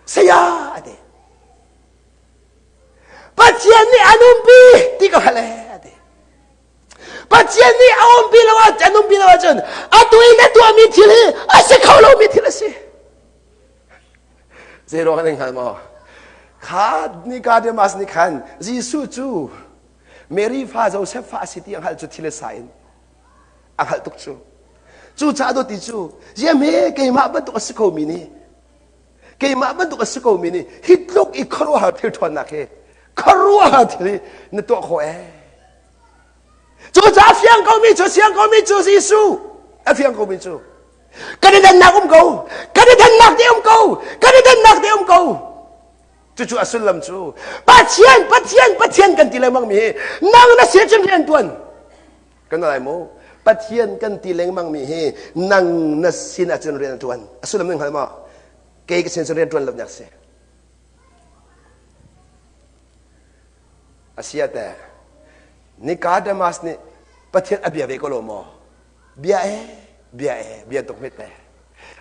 saya a ti Pathian nih an umpi ti ka hngalh ee a ti. Pathian nih a umpi lo ah an umpi lo ahcun atu i na tuahmi thil hi a si kho lomi thil a si. Zei ruang an hngal maw? Kha Nicodemus nih khan Jesuh cu Mary fa Joseph fa a si ti a hngalh cu thil a sa in a hngalh tuk cu. Cucaah dawt ti cu ziahme keimah bantuk a si khomi nih Keimah bantuk a si komi nih hi tluk i khuaruahhar thil ṭhawnnak hi khuaruahhar thil hi na tuah khawh ee. Cucaah fiang komi cu siang komi cu Jesuh a fiang komi cu kan i dannak um ko kan i dannak te um ko kan i dannak te um ko cucu a sullam cu Pathian Pathian Pathian kan ti lengmang mi hi nang na sin cun rian tuan Kan lai mu. Pathian kan ti lengmang mi hi nang na sin ahcun rian a ṭuan. A sullam nan hngal maw? Kei ka sin cun rian ṭuan lo nak si. Asia te Nicodemus nih Pathian a bia ve ko lo maw? Bia e, bia e, bia tuk hmet te.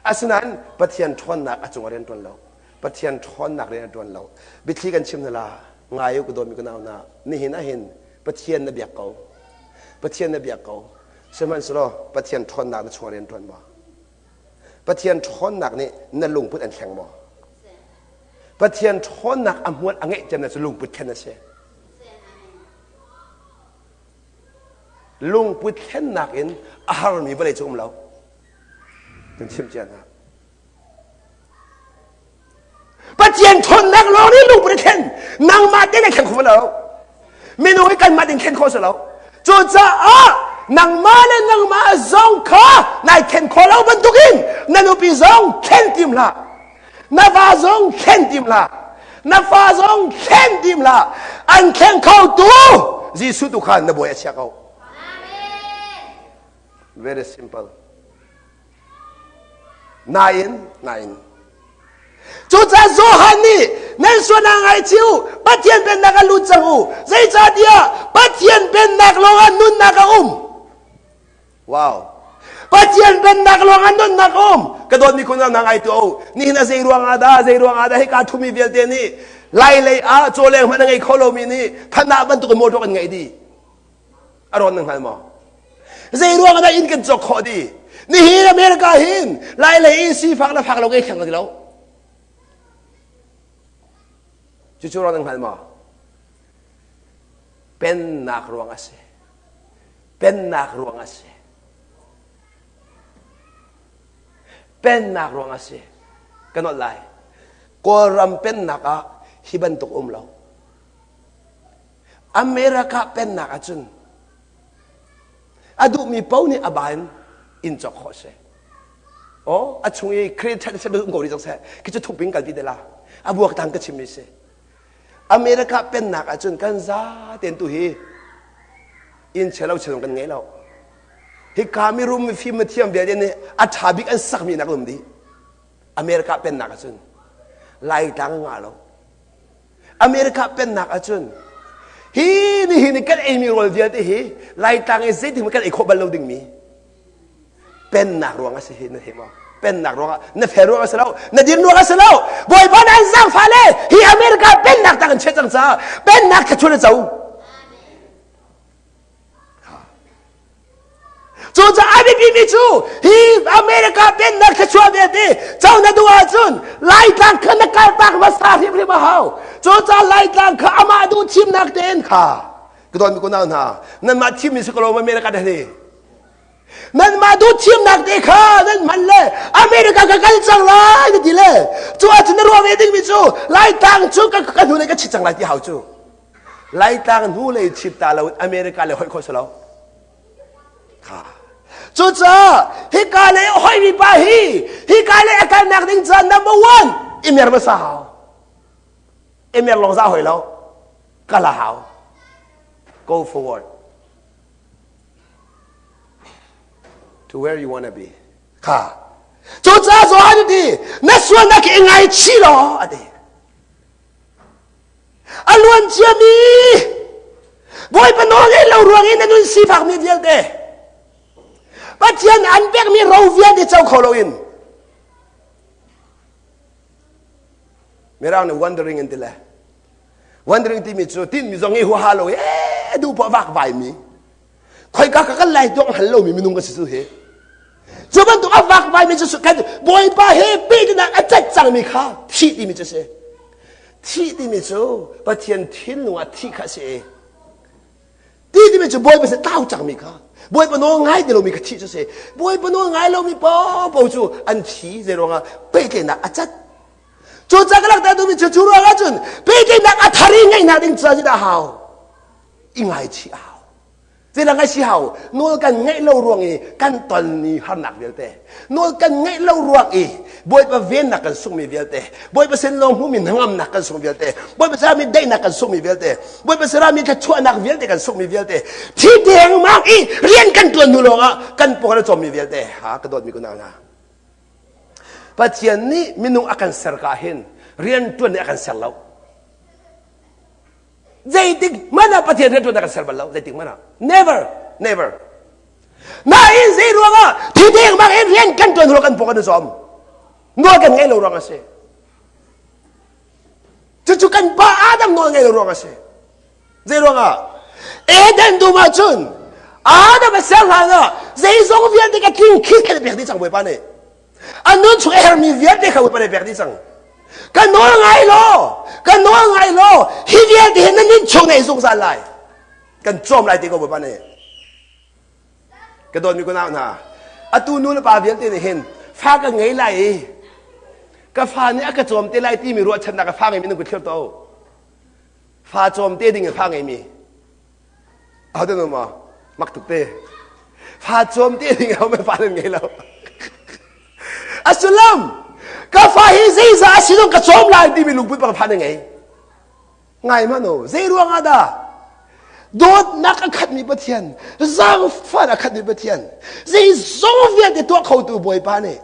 Asinain Pathian ṭhawnnak a cungah rian ṭuan lo. Pathian ṭhawnnak rian a ṭuan lo. Biathli kan chim hna la, ngai u ka dawmi ka nau hna, nihin ahhin Pathian na biak ko. Pathian na biak ko. Sihmanhsehlaw Pathian ṭhawnnak na chung rian ṭuan maw? Pathian ṭhawnnak nih na lungput an thleng maw? Pathian ṭhawnnak a hmual a ngeih cemnak cu lungput thlen a si. Lungput thlennak in a harmi vawlei cu um lo. Kan chimh cia hna. Pathian ṭhawnnak lawng nih lungput a thlen. Nangmah te na thlen kho lo. Minung hi kanmah tein thlen khawh si lo. Cucaah nangmah le nangmah zong kha nai thlen khawh lo bantukin na nupi zong thlen tim hlah. Na va zong thlen tim hlah. Na fa zong thlen tim hlah. An thleng kho tu Jesuh tu khan na bawi a chia ko. Very simple. Nain, nain. Cucaah Johan nih nan sualnak ngaichih u, Pathian pennak ah lut cang u. Zeicahtiah Pathian pennak lawngah nunnak a um. Wow. Pathian pennak lawngah nunnak a um. Ka dawtmi kun na ngai tu u. Nihin a zei ruangah dah, zei ruangah dah hika thumi vialte nih lai lei ah cawleng hmanh a ngei kho lomi nih thanah bantuk in motor kan ngeih dih. A rawn nan hngal maw? Zei ruang dah inn kan cawk khawh dih? Nihin America hin lai lei i sifak le fak lo ngei theng ti lo. Cucu ruang nan hngal maw? Pennak ruang a si. Pennak ruang a si. Pennak ruang a si. Ka nolh lai. Kawlram pennak ah hi bantuk um lo. America pennak ahcun a duhmi paoh nih a ba in inn cawk khawh a si. Oh, a chung i credit that set um ko rih cang seh. Khi cu thup in kalpi te la. A buak tang ka chimmi si. America pennak ahcun kan za ten tu hi inn chelo chelo kan ngei lo. Hika mirum mifim mithiam vialte nih a ṭha bik an sakmi nak um dih. America pennak ahcun Laitlang ngah lo. America pennak ahcun hi nihin i kan eimi rawl vialte hi Laitlang i zeitin kan ei khawh bal lo dingmi pennak ruang a si hi na thei maw? Pennak ruangah na fel ruang a si lo, na din ruang a si lo. Bawipa na an zaangfah le hi America pennak tang in chiah cang caah pennak thluachuah na co. Cucaah a biapimi cu hi America pennak thluachuah vialte co na duh ahcun Laitlang kha na kaltak hmasa hrimhrim a hau. Cucaah Laitlang kha amah duh thimnak tein kha ka dawtmi kunau hna nanmah thimmi si ko lo America dah ni nanmah duh thimnak te kha nan hman le America ka kal cang lai na ti le cu ahcun na ruah ve dingmi cu Laitlang cu ka ka hnulei ka chit cang lai ti hau cu Laitlang hnulei chit ta lo America le hoih khawh si lo Cucaah hika lei a hoimi pa hi hika lei a kalnak ding ca number one i mer hmasa hau. I mer lawng za hoi lo. Kal a hau. Go forward to where you want to be. Kha. Cucaah Johan ti na sualnak i ngaichih law a ti. A luan ciami Bawipa nawl ngeih lo ruang i na nun sifakmi vialte Pathian an pekmi ro vialte co kho loin Mirang nih wandering an ti le wandering timi cu tinhmi zong i huaha lo i ee duh poah vakvai mi khoika ka kan lai tuak hal lomi minung ka si cu hi cu bantuk a vakvai mi cu kan bawipa he pehtlaihnak a cat cangmi kha thih timi cu si thih timi cu pathian thinlung ah thih kha a si ti timi cu bawipa si tlau cangmi kha bawipa nawl ngai ti lomi kha thih cu si bawipa nawl ngai lomi paohpaoh cu an thi zei ruangah pehtlaihnak a cat cu ca ka lakter duhmi cu cu ruangah cun pehtlaihnak a thar i ngeihnak ding ca dah hau i ngaichih a hau Zeidah ngaihchih hau? Nawl kan ngeih lo ruang i kan tonmi harnak vialte. Nawl kan ngeih lo ruang i Bawipa vennak kan sungmi vialte. Bawipa sin lawng hmumi hnangamnak kan sung vialte. Bawipa serami daihnak kan sungmi vialte. Bawipa serami thluachuahnak vialte kan sungmi vialte. Thi dengmang i rian kan tuan hnu lawngah kan paw kan cawmmi vialte. Ha ka dawtmi kunau hna. Pathian nih minung a kan ser ka hin rian tuan nih a kan ser lo. Zeitik hmanh ah Pathian rianṭuan a kan ser bal lo. Zeitik hmanh ah. Never, never. Nain zei ruangah thi dengmang in rian kan ṭuan ruang kan pawk an i zuam. Nawl kan ngeih lo ruang a si. Cucu kan pa Adam nawl ngeih lo ruang a si. Zei ruangah? Eden dum ah cun Adam a ser hlan ah zeizong vialte ka tling khit khat pek dih cang Bawipa nih. A nun chung a hermi vialte kha Bawipa nih pek dih cang. Ka nawl ngai law, ka nawl ngai law, hi vialte hi na nun chung na i zungzal lai. Kan cawm lai ti ko Bawipa nih. Ka dawtmi kunau hna, atu nu le pa vialte nih hin fa ka ngei lai i ka fa nih a ka cawm te lai timi ruahchannak ka fa ngeimi nan kut thlir to. Fa cawm te ding in fa ngeimi. Ahote nu maw? Mak tuk te. Fa cawm te ding ho fa nan ngei lo. A sullam ka fa hi zeizah a si ka cawm lai timi lungput bang fa na ngei. Ngai hmanh u, zei ruangah dah dawtnak a khatmi Pathian, zaangfah a khatmi Pathian, zeizong vialte tuah khotu Bawipa nih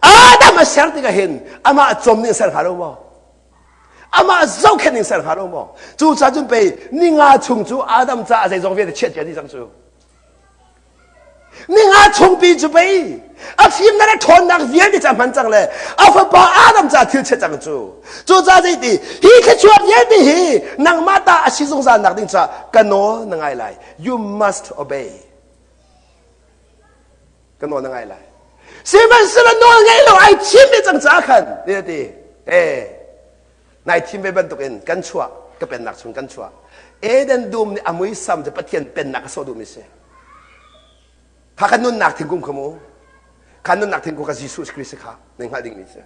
Adam a ser tikah hin amah cawm ning ser hnga lo maw? Amah zohkhenh ning ser hnga lo maw? Cucaah cun pei ninga chung cu Adam caah zeizong vialte chiah cia dih cang cu. Ninga chungpi cu pei a fimnak le ṭhawnnak vialte cu a hman cang le a fapa Adam caah thil chia cang cu. Cucaah zeiti hi thluachuah vialte hi nangmah ta a si zungzal nak ding caah ka nawl na ngai lai. You must obey. Ka nawl na ngai lai. Sihmanhsehlaw nawl ngeih lo ai thim ve cang caah khan ti ti eh nai thim ve bantukin kan chuah ka pennak chung kan chuah Eden dum nih a muisam cu Pathian pennak a sawh duhmi si kha kan nunnak thingkung kha mu kha nunnak thingkung kha Jesuh Christ kha nan hngalh dingmi si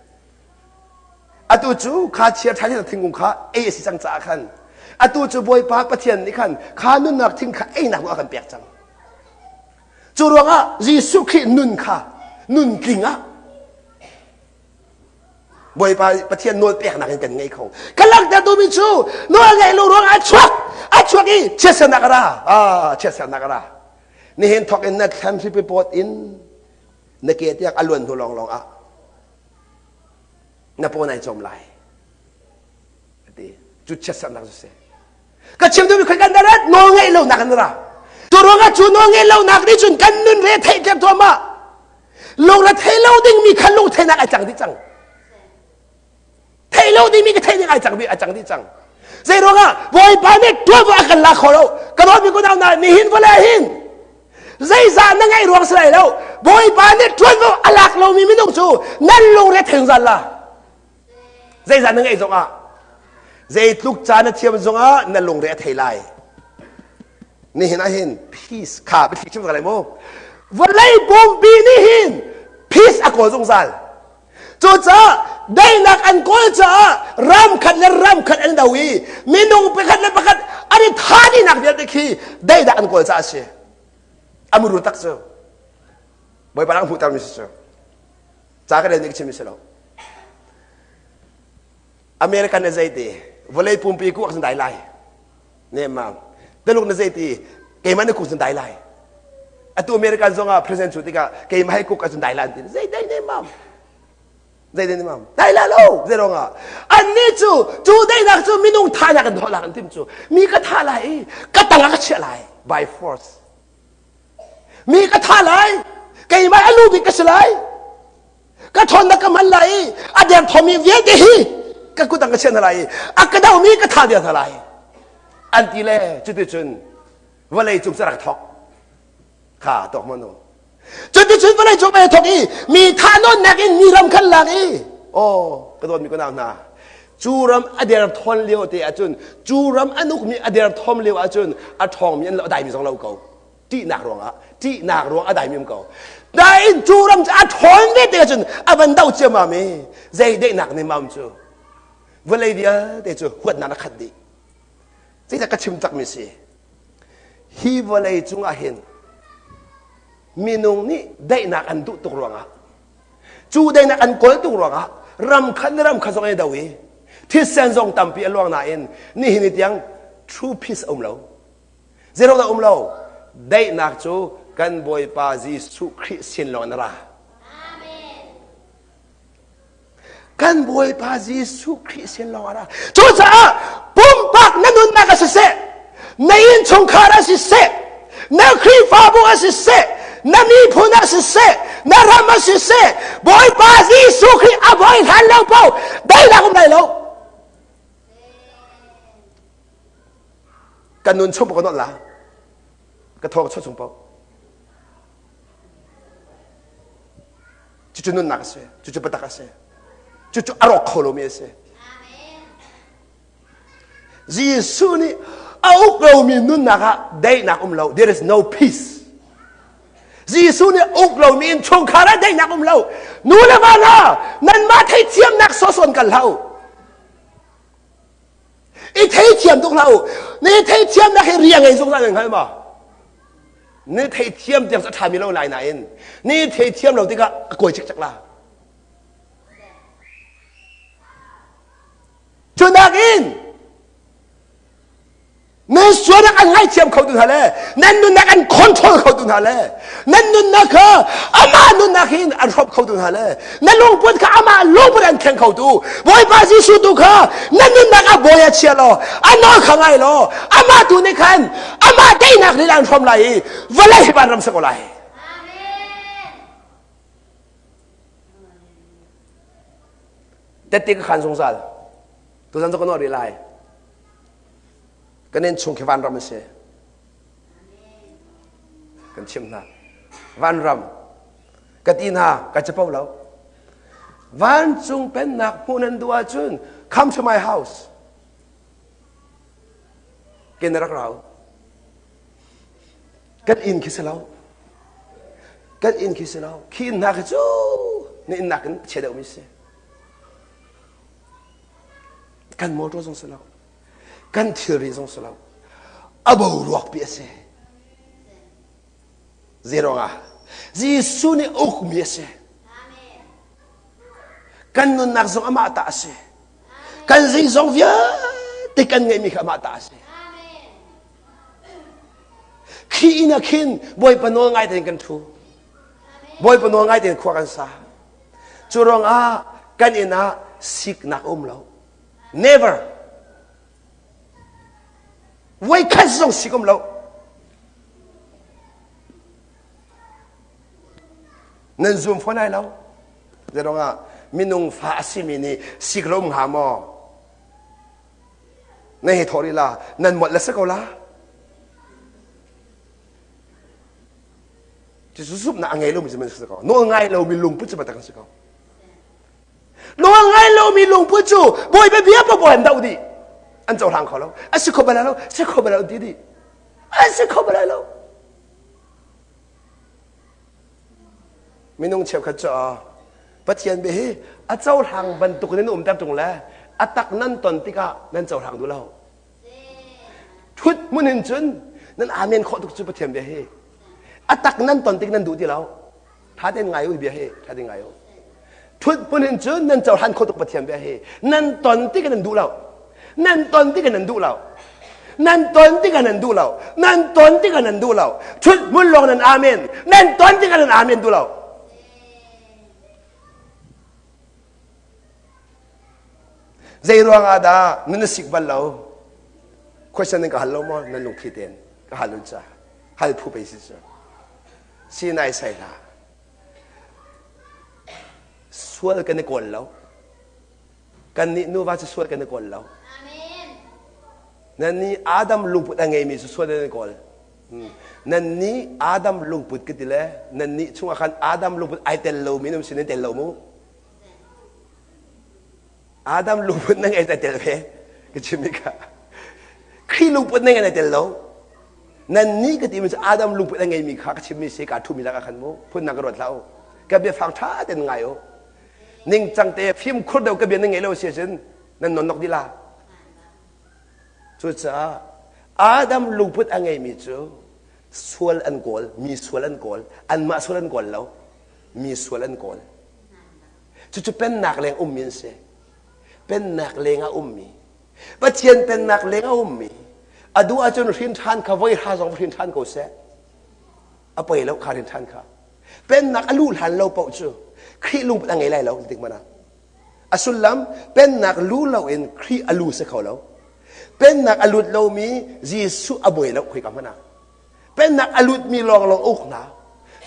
atu cu kha chia ṭha thingkung kha ei a si cang caah khan atu cu Bawipa Pathian nih khan kha nunnak thing kha einak nawl a kan pek cang cu ruangah Jesuh Khrih nun kha nun tling ah Bawipa Pathian nawl peknak in kan ngei kho. Ka langhter duhmi cu nawl ngaih lo ruangah a chuak a chuak i chiatsernak a ra. Ah, chiatsernak a ra. Nihin thawk in na thlan hripi pawt in na ke tiang a luan hnu lawnglawng ah na paw nai cawm lai. Ati cu chiatsernak cu si. Ka chim duhmi khoi kan darat nawl ngaih lonak an ra. Cu ruangah cu nawl ngaih lonak nih cun kan nun re theih ter tuahmah. Lungre thei lo dingmi kha lungtheinak ai cang dih cang. Thei lo dingmi ka thei ding ai cang dih ai cang dih cang. Zei ruangah Bawipa nih tuanvo a kan la kho lo. Ka dawtmi kunau hna nihin vawlei hin zeizah na ngaih ruang si lai lo. Bawipa nih tuanvo a lak lomi minung cu nan lungre thei zungzal la. Zeizah na ngaih zongah zeitluk ca na thiam zongah na lungre a thei lai. Nihin ah hin peace kha biathli chim lai mu. Vawlei pumpi nih hin peace a kawl zungzal. Cucaah daihnak an kawl caah ram khat le ram khat an do i minung pakhat le pakhat an i tha dihnak vialte khi daihnak an kawl caah a si. A muru tak cu. Bawipa lang hmuhtermi si cu. Ca ka rel nih ka chim si lo. American na zei ti vawlei pumpi ku ak dai lai ne ma Taluk na zei ti keimah na kuk dai lai atu American zong ah president cu tikah keimah hai kuk acun dai lai ti zei dai ne mam zei dai ne mam dai la lo zei rong ah anni cu cu dainak cu minung thahnak an thawh an tim cu mi ka thah lai i ka tang ah ka chiah lai by force Mi ka thah lai. Keimah a lu bik ka si lai. Ka ṭhawnnak ka hman lai i a derthawmi vialte hi ka kut ah ka chiah hna lai i a ka domi ka thah viar hna lai. An ti le cuticun vawlei cung cu rak thawk. Kha tawk hmanh u. Cuticun vawlei cung mei thawk i mi thah nawnnak in mi ram khan lak i aw ka dawtmi ka nau hna cu ram a derthawn lio te ahcun cu ram an ukmi a derthawm lio ahcun a ṭhawngmi an lo a daimi zong lo ko ṭihnak ruangah ṭihnak ruang a daimi um ko nain cu ram cu a ṭhawn ve te ahcun a van do ciammam i zei daihnak nih maum cu vawlei vialte cu huatnak a khat dih zeidah ka chim takmi si hi vawlei cungah hin minung nih daihnak an duh tuk ruangah cu daihnak an kawl tuk ruangah ram khat le ram khat zong an i do i thisen zong tampi a luang nain nihin ni tiang true peace a um lo zeiruang dah um lo daihnak cu kan Bawipa Jesuh Khrih sin lawng in a ra Kan Bawipa Jesuh Khrih sin lawng ah ra. Cucaah pumpak na nunnak ah siseh, na innchungkhar ah siseh, na Khrihfabu ah siseh, na miphun ah siseh, na ram ah siseh, Bawipa Jesuh Khrih a bawi hlan lo paoh daihnak um lai lo. Kan nun chung ka nolh la. Ka thaw ka chuah chung paoh. Cucu nunnak a si. Cucu biatak a si. Cucu a rawk kho lomi a si. Jesuh nih a uk lomi nunnak ah daihnak um lo. There is no peace. Jesuh nih uk lomi innchungkhar ah daihnak um lo. Nu le va hna, nanmah theithiamnak sawsawn kal hlah u. I theithiam tuk hlah u. Ni theithiamnak hi ria ngei zungzal nan hngal maw? Ni theithiam tiang cu a ṭhami lo lai nain ni theithiam lo tikah a kawi cikcek la. Cu nakin. Nan sualnak an ngaithiam kho tu hna le nan nunnak an control kho tu hna le nan nunnak kha amah nunnak hin an hrawp kho tu hna le na lungput kha amah lungput an thleng kho tu Bawipa Jesuh tu kha na nunnak a bawi a chia law a nawl kha ngai law amah tu nih khan amah teinak lila an hrawm lai i vawlei hi van ram si ko lai. Tette ka khan zungzal. Tuzan cu ka nuah rih lai. Kan innchung khi vanram a si. Kan chim hna. Vanram. Ka ti hna, ka capo lo. Vancung pennak hmuh nan duh ahcun come to my house. Ke na rak rau. Kan inn khi si lo. Kan inn khi si lo. Khi inn hna khi cu na inn nakin chia deuhmi si. Kan motor zong si lo. Kan thilri zong si lo. A boruak pi a si. Zeiruangah? Jesuh nih ukmi a si. Kan nunnak zong amah ta a si. Kan zeizong vialte kan ngeihmi kha amah ta a si. Khi inn ah khin Bawipa nawl ngai tein kan ṭhu. Bawipa nawl ngai tein khua kan sa. Cu ruangah kan inn ah siknak a um lo. Never. Voikhat zong sik um lo. Nan zum fawn lai lo. Zeiruangah minung fa a simi nih sik lo um hnga maw? Na hei thawh rih la, nan molh le si ko la. Cu zumhnak a ngei lomi cu man si ko. Nawl ngai lomi lungput cu biatak an si ko. Nawl ngai lomi lungput cu Bawipa bia paoh an doh dih. An cohlang kho lo. A si kho bal lo, si kho bal lo ti dih. A si kho bal lo. Minung cheukhat cu Pathian bia hi a cohlang bantuk in um ter ṭung le a tak nan ton tikah nan cohlang duh lo. Ṭhut hmun in cun nan amen khawh tuk cu Pathian bia hi. A tak nan ton tik nan duh ti lo. Ṭha tein ngai u bia hi, ṭha tein ngai u. Ṭhut hmun in cun nan cohlan khawh tuk Pathian bia hi. Nan ton tik nan duh lo. Nan ton tik nan duh lo. Nan ton tik nan duh lo. Nan ton tik nan duh lo. Ṭhut hmun lawng nan amen. Nan ton tik nan amen duh lo. Zei ruang ah dah nan sik bal lo? Question nan ka hal lo maw? Nan lungthli tein ka hal un ca. Hal phu pei si cu. Sinai sai hlah. Sual kan i kawl lo. Kan nih nuva cu sual kan i kawl lo. Nan nih Adam lungput a ngeimi cu sual nan i kawl. Nan nih Adam lungput ka ti le nan nih chungah khan Adam lungput ai tel lomi nan si nan tel lo mu. Adam lungput na ngei tel ve ka chimmi kha Khrih lungput na ngei tel lo nan nih ka timi cu Adam lungput a ngeimi kha ka chimmi si ka thumi lakah khan mu phunnak ka ruat hlah u ka biafang ṭha tein ngai u ningcang te fimkhur deuh ka bia na ngei lo si ahcun nan nonnok dih la cucaah Adam lungput a ngeimi cu sual an kawl mi sual an kawl anmah sual an kawl lo mi sual an kawl Cucu pennak leng ummi an si. Pennak leng ah ummi. Pathian pennak leng a ummi. A duh ahcun hrin ṭhan kha voi hra zong hrin ṭhan ko seh. A poi lo kha hrin ṭhan kha. Pennak a luh hlan lo paoh cu Khrih lungput a ngei lai lo tik mana. A sullam pennak lu loin Khrih a lu si kho lo. Pennak a lut lomi Jesuh a buai lo khoi ka hmanh ah. Pennak a lutmi lawnglawng uk hna.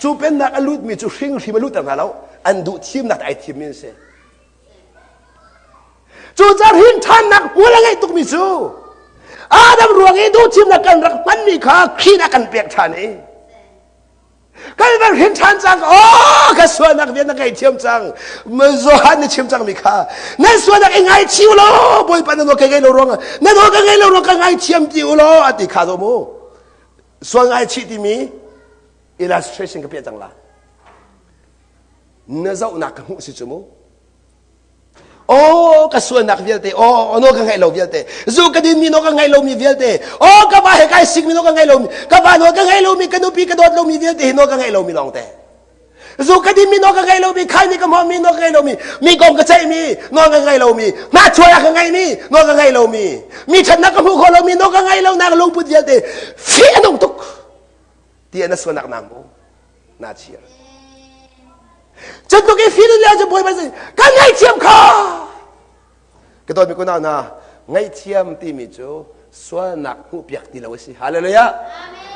Cu pennak a lutmi cu hringhrim a lutter hna lo. An duh thimnak ai thimmi an si. Cucaah hrin ṭhannak hmual a ngeih tukmi cu Adam ruang i duh thimnak kan rak hmanmi kha Khrih a kan pek ṭhan i kan van hrin ṭhan cang oh ka sualnak vial na ngaihthiam cang Johan na chim cangmi kha nan sualnak i ngaichih u law Bawipa na nawl ka ngei lo ruang na nawl ka ngei lo ruang ka ngaithiam ti u law a ti kha zo mu sual ngaichih timi illustration ka piah cang la na zohnak ka hmuh si cu mu Oh, ka sualnak vialte, oh, no ka ngaih lo vialte, zu ka din mi no ka ngaih lo mi vialte, oh, ka va he kai sik mi no ka ngaih lo mi, ka va no ka ngaih lo mi, ka nupi ka dawt lo mi vialte hi no ka ngaih lo mi lawng te. Zu ka din mi nawl ka ngei lomi, khai mi ka hmuh mi nawl ka ngei lomi, mi kong ka ceih mi nawl ka ngei lomi, hnachuai ka ngei mi nawl ka ngei lomi, mi ṭhatnak ka hmuh khawh lomi nawl ka ngei lo nak lungput vialte fih a nung tuk. Ti na sualnak na hmu. Na chir. Cu tluk i fih lio cu Bawipa sin ka ngaihthiam kha. Ka dawtmi kunau hna, ngaihthiam timi cu sualnak hmuhpiak ti lo a si. Hallelujah. Amen.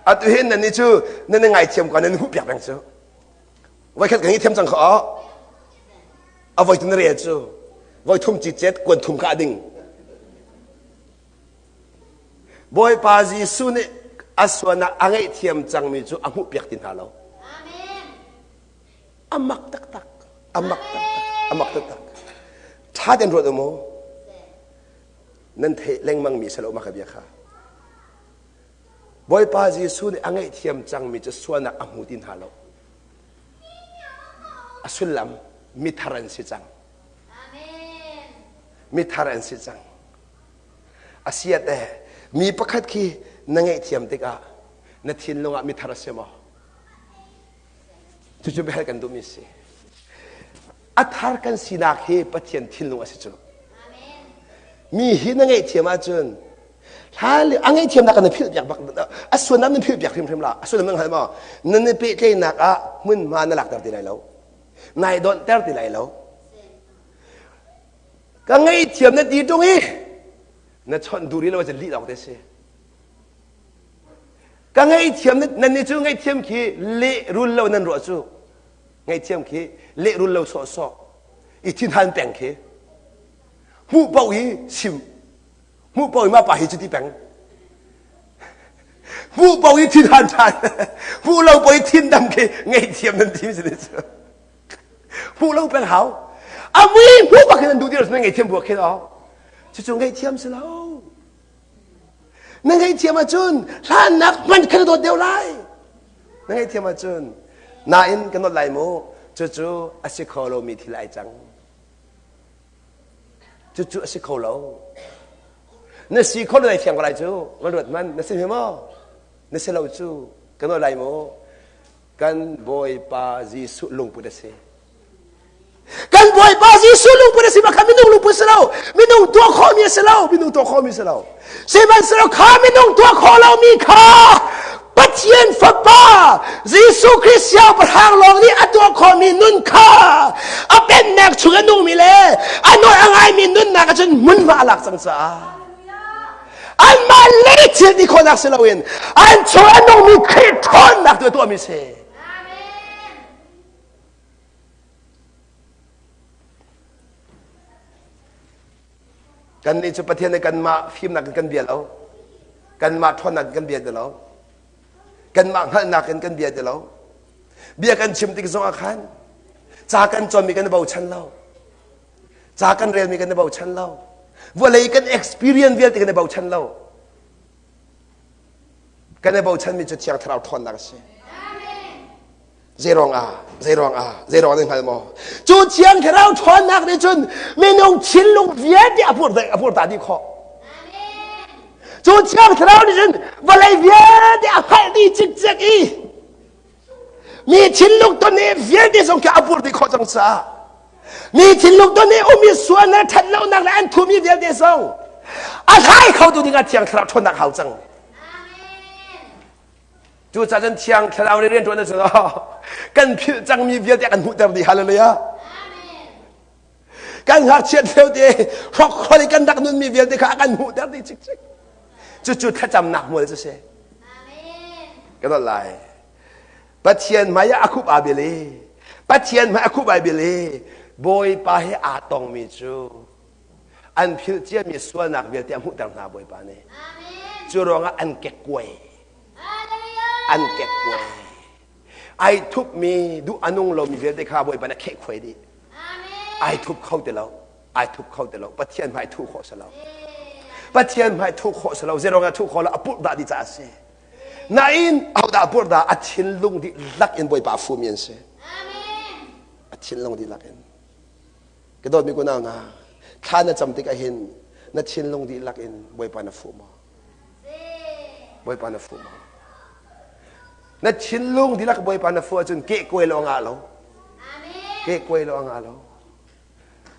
Atu hin nan nih cu nan i ngaithiam ko nan hmuhpiak peng cu. Voikhat kan i thiam cang kha a voi tu na rel cu voi thum cicet kuan thum kha a ding. Bawipa Jesuh nih a sualnak a ngaihthiam cangmi cu a hmuhpiak ti hna lo. A mak taktak. A mak taktak. A mak taktak. Ṭha tein ruat u mu. Nan theih lengmangmi si lo mah ka bia kha. Bawipa Jesuh nih a ngaihthiam cangmi cu sualnak a hmu ti hna lo. A sullam mithar an si cang. Mithar an si cang. A siat eh mi pakhat khi na ngaihthiam tikah na thinlung ah mithar a si maw? Cucu biahal kan duhmi si. A thar kan sinak hi Pathian thinlung a si cu. Mi hi na ngaihthiam ahcun hlan a ngaihthiamnak kan philh piak bak a suanam na philh piak hrimhrim la a suanam na hngal maw nan i pehtlaihnak ah hmunhma na lakter ti lai lo nai donhter ti lai lo ka ngaihthiam na ti ṭung i na chawnh duh rih lo ahcun lih lawng te si ka ngaihthiam nan nih cu ngaihthiam khi lehrul lo nan ruah cu ngaihthiam khi lehrul lo sawhsawh i thinhan peng khi hmuh paoh hi sim hmuh paoh i mah pa hi cu ti peng hmuh paoh i thinhan ṭhan hmuh lo paoh i thin dam khi ngaihthiam nan ti si cu hmuh lo peng hau a mui hmuh bak hin an duh ti lo nan ngaihthiam buak khin aw cucu ngaihthiam si lo na ngaihthiam ahcun hlannak hman kha na dawt deuh lai na ngaihthiam ahcun nain kan dawt lai mu cucu a si kho lomi thil ai cang Cucu a si kho lo. Na si kho lo ai fiang ko lai cu. Van ruat man na si hme maw? Na si lo cu. Kan nawl lai mu. Kan Bawipa Jesuh lungput a si. Kan Bawipa Jesuh lungput a si ma kha minung lungput si lo. Minung tuah khawhmi a si lo. Minung tuah khawhmi si lo. Sihmanhsehlaw kha minung tuah khawh lomi kha Pathian Fapa Jesuh Khrih Siangpahrang lawng nih a tuah khawhmi nun kha a pennak chung a nungmi le a nawl a ngaimi nunnak ahcun hmunhma a lak cang caah anmah lei thil ti khawhnak si loin an chung a nungmi Khrih ṭhawnnak tu a tuahmi si. Kannih cu Pathian nih kanmah fimnak in kan bia lo. Kanmah ṭhawnnak in kan bia ti lo. Kanmah hngalhnak in kan bia ti lo. Bia kan chim tik zongah khan ca kan cawnmi kan i bochan lo. Ca kan relmi kan i bochan lo. Vawlei kan experience vialte kan i bochan lo. Kan i bochanmi cu Thiang Thlarau ṭhawnnak a si. Zeiruang ah? Zeiruang ah? Zeiruang nan hngal maw? Cu Thiang Thlarau ṭhawnnak nih cun minung thinlung vialte a pur a pur ta dih khawh. Cu Thiang Thlarau nih cun vawlei vialte a hngalh dih cikcek i mi thinlung ton i vialte zong khi a pur dih khawh cang caah mi thinlung ton i umi sualnak ṭhatlonak le an thumi vialte zong a hlai khotu dingah Thiang Thlarau ṭhawnnak hau cang. Cucaah cun Thiang Thlarau nih rianṭuan a si kan philh cangmi vialte kan hmuhter dih. Hallelujah. Kan ngakchiat lio te hrokhrol i kan rak nunmi vialte kha a kan hmuhter dih cikcek. Cucu thlacamnak hmual cu si. Ka dawt lai. Pathian hmai ah a khup aa bil i Pathian hmai a khup ai bil i Bawipa he aa tongmi cu an philh ciami sualnak vialte a hmuhter hna Bawipa nih. Cu ruangah an kekkuai. An kekkuai. Ai thupmi duh a nung lomi vialte kha Bawipa nih a khehkhuai dih. Ai thup kho ti lo. Ai thup kho ti lo. Pathian hmai thuh khawh si lo. Pathian hmai thuh khawh si lo. Zeiruangah thuh khawh lo a purh dah dih caah a si. Nain ahodah a purh dah a thinlung dihlak in Bawipa a fumi an si. A thinlung dihlak in. Ka dawtmi kunau hna, thla na cam tikah hin na thinlung dihlak in Bawipa na fuh maw? Bawipa na fuh maw? Na thinlung dihlak Bawipa na fuh ahcun kehkuai lo a ngah lo. Kehkuai lo a ngah lo.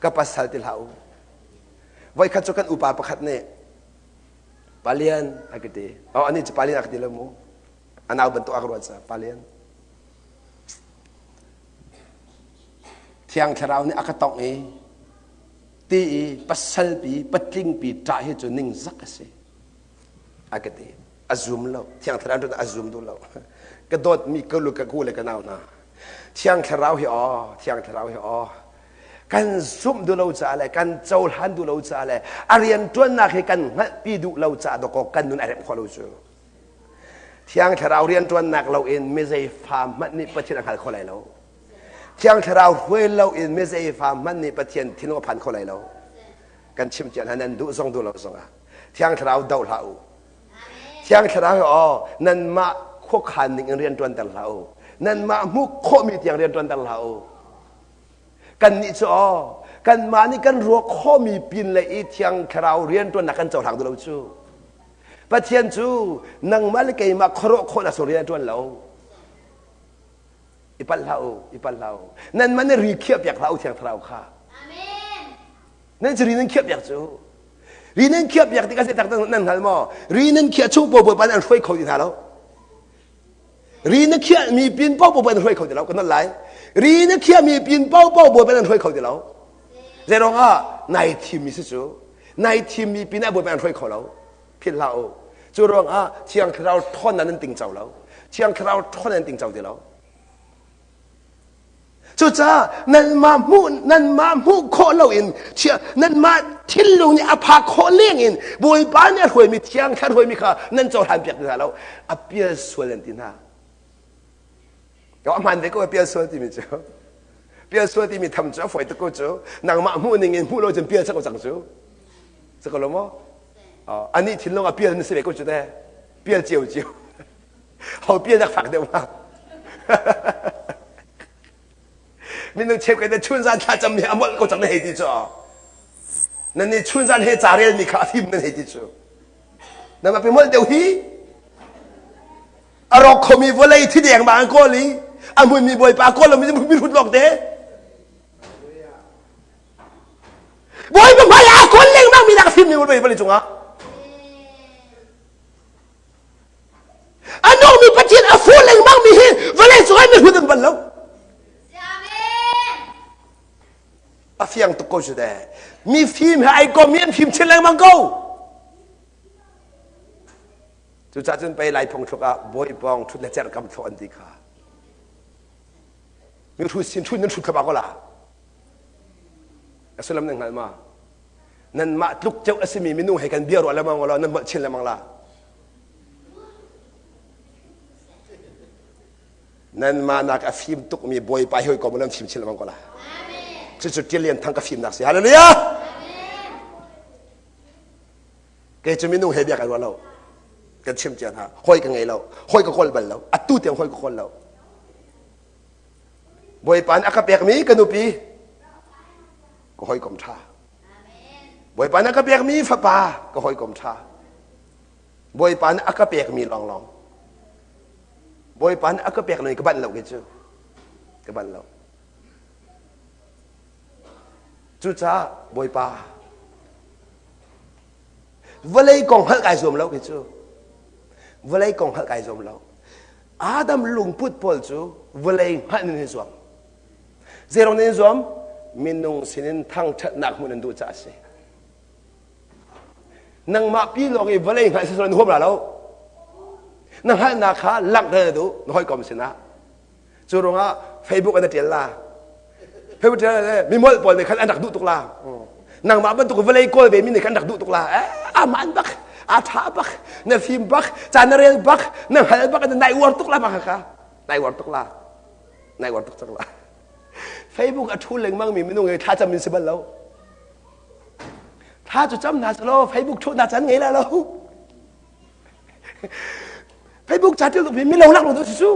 Ka pasal ti hlah u. Voikhat cu kan upa pakhat nih Palian a ka ti. Oh, anih cu Palian a ka ti lo mu. A nau bantuk a ka ruat ca Palian. Thiang Thlarau nih a ka tongh i ti i pasalpi patlingpi ṭah hi cu ningzak a si. A ka ti. A zum lo. Thiang Thlarau cu a zum duh lo. Ka dawtmi ka lu ka ku le ka nau hna. Thiang Thlarau hi aw, Thiang Thlarau hi aw. Kan zumh duh lo caah le kan cohlan duh lo caah le a rianṭuannak hi kan hngalhpi duh lo caah dawkaw kan nun a remh khawh lo cu. Thiang Thlarau rianṭuannak loin mizei fa hmanh nih Pathian a hngal kho lai lo. Thiang Thlarau hruai loin mizei fa hmanh nih Pathian thinlung a phan kho lai lo. Kan chim cia hna nan duh zong duh lo zongah Thiang Thlarau doh hlah u. Thiang Thlarau hi aw nanmah khuakhan ning in rian ṭuanter hlah u. Nanmah hmuh khawhmi tiang rian ṭuanter hlah u. Kannih cu aw kanmah nih kan ruah khawhmi pin le i Thiang Thlarau rian ṭuannak kan cohlang duh lo cu. Pathian cu nangmah le keimah khuaruah khawhnak sung rian a ṭuan lo. I palh hlah u, i palh hlah u. Nanmah nih ri khiah piak hlah u Thiang Thlarau kha. Nan cu ri nan khiah piak cu. Ri nan khiah piak tikah zei tak nan hngal maw? Ri nan khiah chung paoh Bawipa nih an hruai kho ti hna lo. Ri na khiahmi pin paoh Bawipa an hruai kho ti lo. Kan nolh lai. Ri na khiahmi pin paoh paoh Bawipa an hruai kho ti lo. Zeiruang ah nai thimmi si cu. Nai thimmi pin ah Bawipa an hruai kho lo. Philh hlah u. Cu ruangah Thiang Thlarau ṭhawnnak nan tingco lo. Thiang Thlarau ṭhawnnak nan tingco ti lo. Cucaah nanmah hmuh nanmah hmuh khawh loin nanmah thinlung nih a phak khawh leng in Bawipa nih a hruaimi thiang thlarau hruaimi kha nan cohlan piak ti hna lo. A pial sual an ti hna. A hmaan ve ko a pial sual timi cu. Pial sual timi tham cu a fawi tuk ko cu. Nangmah hmuh ning in hmuh lo cun pial cak ko cang cu. Si ko lo maw? Anih thinlung a pial na si ve ko cu te. Pial cio cio. Ho pial dak fak deuh ma? Minung cheukhat na chunzan thlacam mi a molh ko cang na hei ti cu. Nan nih chunzan he ca rel mi kha a fim nan hei ti cu. Nangmah pe molh deuh hi. A rawk khomi vawlei thi deng ma an kawl i a hmunmi bawipa kawl lomi mi hrut lawng te. Bawipa hmai ah a kawl lengmang mi nak a fim mi vawlei cungah. A nungmi Pathian a fu lengmangmi hi vawlei cungah mihrut an bal lo. A fiang tuk ko cu deh. Mi fim he ai kom i an fim chin lengmang ko. Cucaah cun pei Lai phung thluk ah bawi pawng ṭhut le cerh kam thluk an ti kha. Mi hrut sin ṭhut nan hrut thlapa ko la. A sullam nan hngal ma? Nanmah tluk ceu a simi minung he kan bia ruah lengmang law nan molh chin lengmang la. Nanmah nak a fim tukmi Bawipa hi hawikom nan fim chin lengmang ko la. Cucu Ṭial Lian Thang ka fimnak si. Hallelujah! Kei cu minung he bia kai ruah lo. Kan chim cia hna. Hawi ka ngei lo. Hawi ka kawl bal lo. Atu tiang hawi ka kawl lo. Bawipa nih a ka pekmi ka nupi ka hawikom ṭha. Bawipa nih a ka pekmi fapa ka hawikom ṭha. Bawipa nih a ka pekmi lawnglawng. Bawipa nih a ka pek lo ka banh lo kei cu. Ka banh lo. Cucaah Bawipa vawlei kong hngalh kai zuam lo kei cu. Vawlei kong hngalh kai zuam lo. Adam lungput pawl cu vawlei hngalh nan i zuam. Zeirong nan i zuam? Minung sinin thangṭhatnak hmuh nan duh caah a si. Nangmah pi lawng i vawlei hngalh si nan huam la lo. Na hngalhnak kha langhter na duh na hawikom sinah. Cu ruangah Facebook an ṭial la. Facebook ṭial le mi molh pawl nih khan an rak duh tuk la. Nangmah bantuk vawlei kawl ve mi nih khan an rak duh tuk la. Eh, aman bak, a ṭha bak, na fim bak, ca na rel bak, na hngal bak, na nai uar tuk la bak kha. Nai uar tuk la. Nai uar tuk cang la. Facebook a ṭhu lengmang mi minung he thlacam in si bal lo. Thla cu cam hna selaw Facebook ṭhu hna can ngei la lo. Facebook ca ṭial tuk mi milo lak lo tu cu.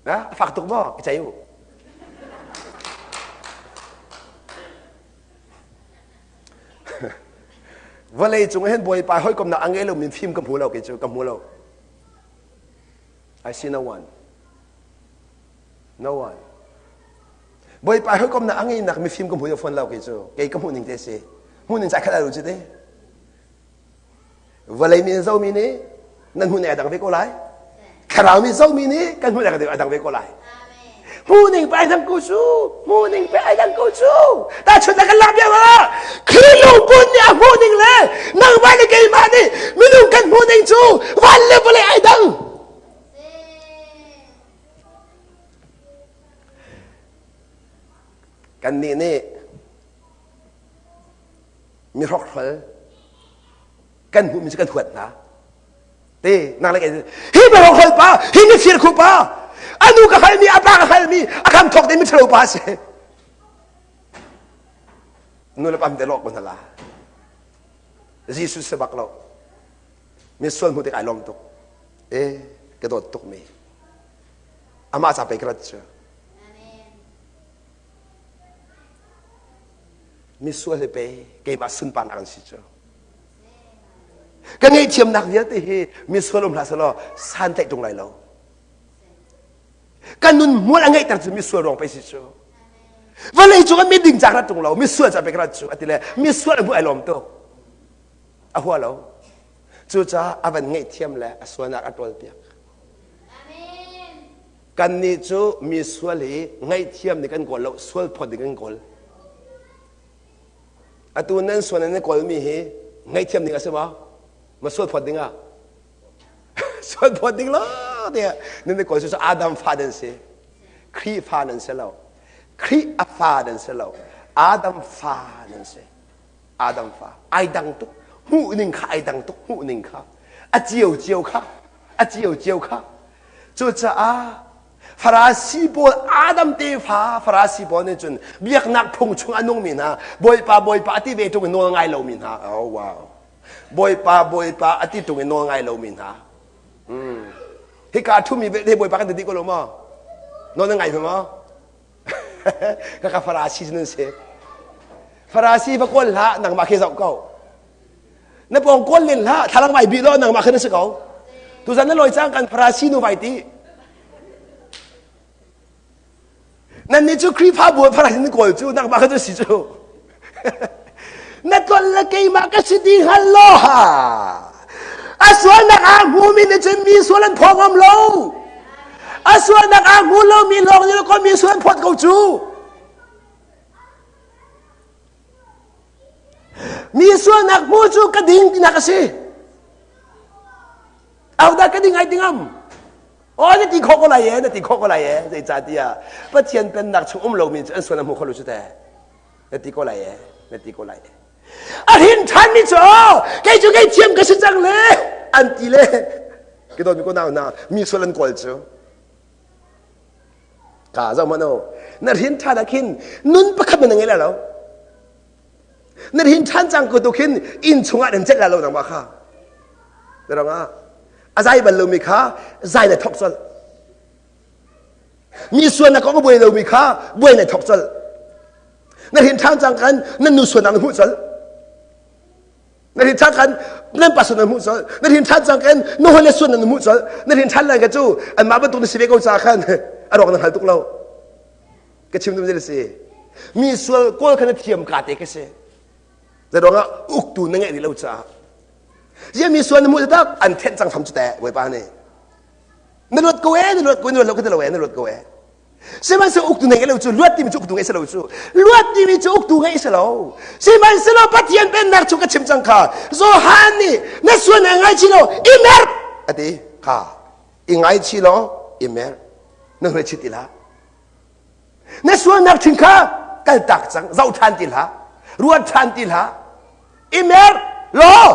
A fak tuk maw? I cei u. Vawlei cung hin Bawipa hawikomnak a ngei lo min fim ka hmu lo kei cu ka hmu lo. I see no one. No one. Bawipa hawikomnak a ngeinak mifim ka hmu fawn lo kei cu. Kei ka hmuh ning te si. Hmuh ning cai khat alu cu te. Vawlei mi zomi nih nan hmuh ning a dang ve ko lai. Thlarau mi zomi nih kan hmuh ning a dang ve ko lai. Hmuh ning pa ai dang ko cu. Hmuh ning pa ai dang ko cu. Tahchun na kan lak bia ma. Khrih lungput nih a hmuh ning le nangmah le keimah nih minung kan hmuh ning cu van le vawlei ai dang. Kannih nih mi hrokhrol kan hmuhmi cu kan huat hna. Te nang le kei hi mi hrokhrol pa, hi mi firkhu pa, a nu ka hngalmi, a pa ka hngalmi, a kham thawk ding mi ṭhalo pa a si. Nu le pa te lawh ko hna la. Jesuh si bak lo. Mi sual hmu tik ai lawm tuk. E ka dawt tuk mi. Amah ca pei ka rat cu. Misual hi pe keimah sunparnak an si cu. Ka ngaihthiamnak vialte hi misual um hlah selaw san tlaih ṭung lai lo. Ka nun hmual a ngeihter cu misual ruang pei si cu. Vawlei cung ah miding ca rat ṭung lo, misual ca pei ka rat cu ati le misual a hmuh ai lawm tuk. A hua lo. Cucaah a van ngaihthiam le a sualnak a ṭawlpiak. Kannih cu mi sual hi ngaihthiam nih kan kawl lo, sual phawt ding kan kawl. Atu nan sual nan kawlmi hi ngaihthiam ding a si maw? Ma sual phawt ding ah? sual phawt ding lo tiah nan i kawl cu Adam fa nan si. Khrih fa nan si lo. Khrih a fa nan si lo. Adam fa nan si. Adam fa. Ai dang tuk. Hmuh ning kha ai dang tuk. Hmuh ning kha. A cio cio kha. A cio cio kha. Cucaah Farasi pawl Adam tefa Farasi pawl nih cun biaknak phung chung a nungmi hna Bawipa Bawipa a ti ve ṭung i nawl ngai lomi hna oh wow Bawipa Bawipa a ti ṭung i nawl ngai lomi hna hmm. hika ṭhumi vialte Bawipa kan ti dih ko lo maw nawl na ngai hme maw kaka Farasi cu nan si Farasi va kawl hlah nangmah khi zoh ko na pawng kawl len hlah thlalang vai bih law nangmah khan na si ko tuzan na lawi cang kan Farasi nu vai ti nan nih cu Khrihfabu ah Farasi nan kawl cu nangmah khan cu si cu na tlol le keimah ka si ti hngal law ha a sualnak aa hmumi nih cun mi sual an phaw ngam lo a sualnak aa hmu lomi lawng nih ko mi sual an phawt ko cu Mi sualnak hmu cu ka ding tinak a si. Ahodah ka ding ai ti ngam? Aw na ti khawh ko lai e, na ti khawh ko lai e. Zeicahtiah Pathian pennak chung um lomi cu an sual a hmu kho lo cu teh. Na ti ko lai e, na ti ko lai e. A hrin ṭhanmi cu kei cu kei thiam ka si cang le an ti le ka dawtmi ko nau hna mi sual an kawl cu Ka zoh hmanh u. Na hrin ṭhan ah khin nun pakhat na ngei lai lo. Na hrin ṭhan cang ko tu khin inn chungah nan celh lai lo nangmah kha. Zarang a zai bal lomi kha zai na thok colh. Mi sualnak kong a buai lomi kha buai na thok colh. Na hrin ṭhan cang kan nan nu sualnak na hmuh colh. Na rin ṭhan khan nan pa sun an hmuh colh. Na rin ṭhan cang kan na hawi le sun an hmuh colh. Na rin ṭhan lai ka cu anmah bantuk na si ve ko ca khan a rawk na hngal tuk lo. Ka chim dum zei si. Mi sual kawl khan na thiam ka te ka si. Zeiruang ah uktu na ngeih rih lo caah. Zia mi sual na hmuh tak an thenh cang fam cu teh Bawipa nih. Na luat ko e, na luat ko, na luat lo ka ti lo e, na luat ko e. Sihmanhsehlaw uktu ngei lo cu luat timi cu uktu ngei si lo cu luat timi cu uktu ngei si lo sihmanhsehlaw Pathian pennak cu ka chim cang kha Johan nih na sual na ngaichih lo i mer a ti kha i ngaichih law i mer na hnuai chit ti hlah na sualnak ṭhin kha kaltak cang zoh ṭhan ti hlah ruat ṭhan ti hlah i mer law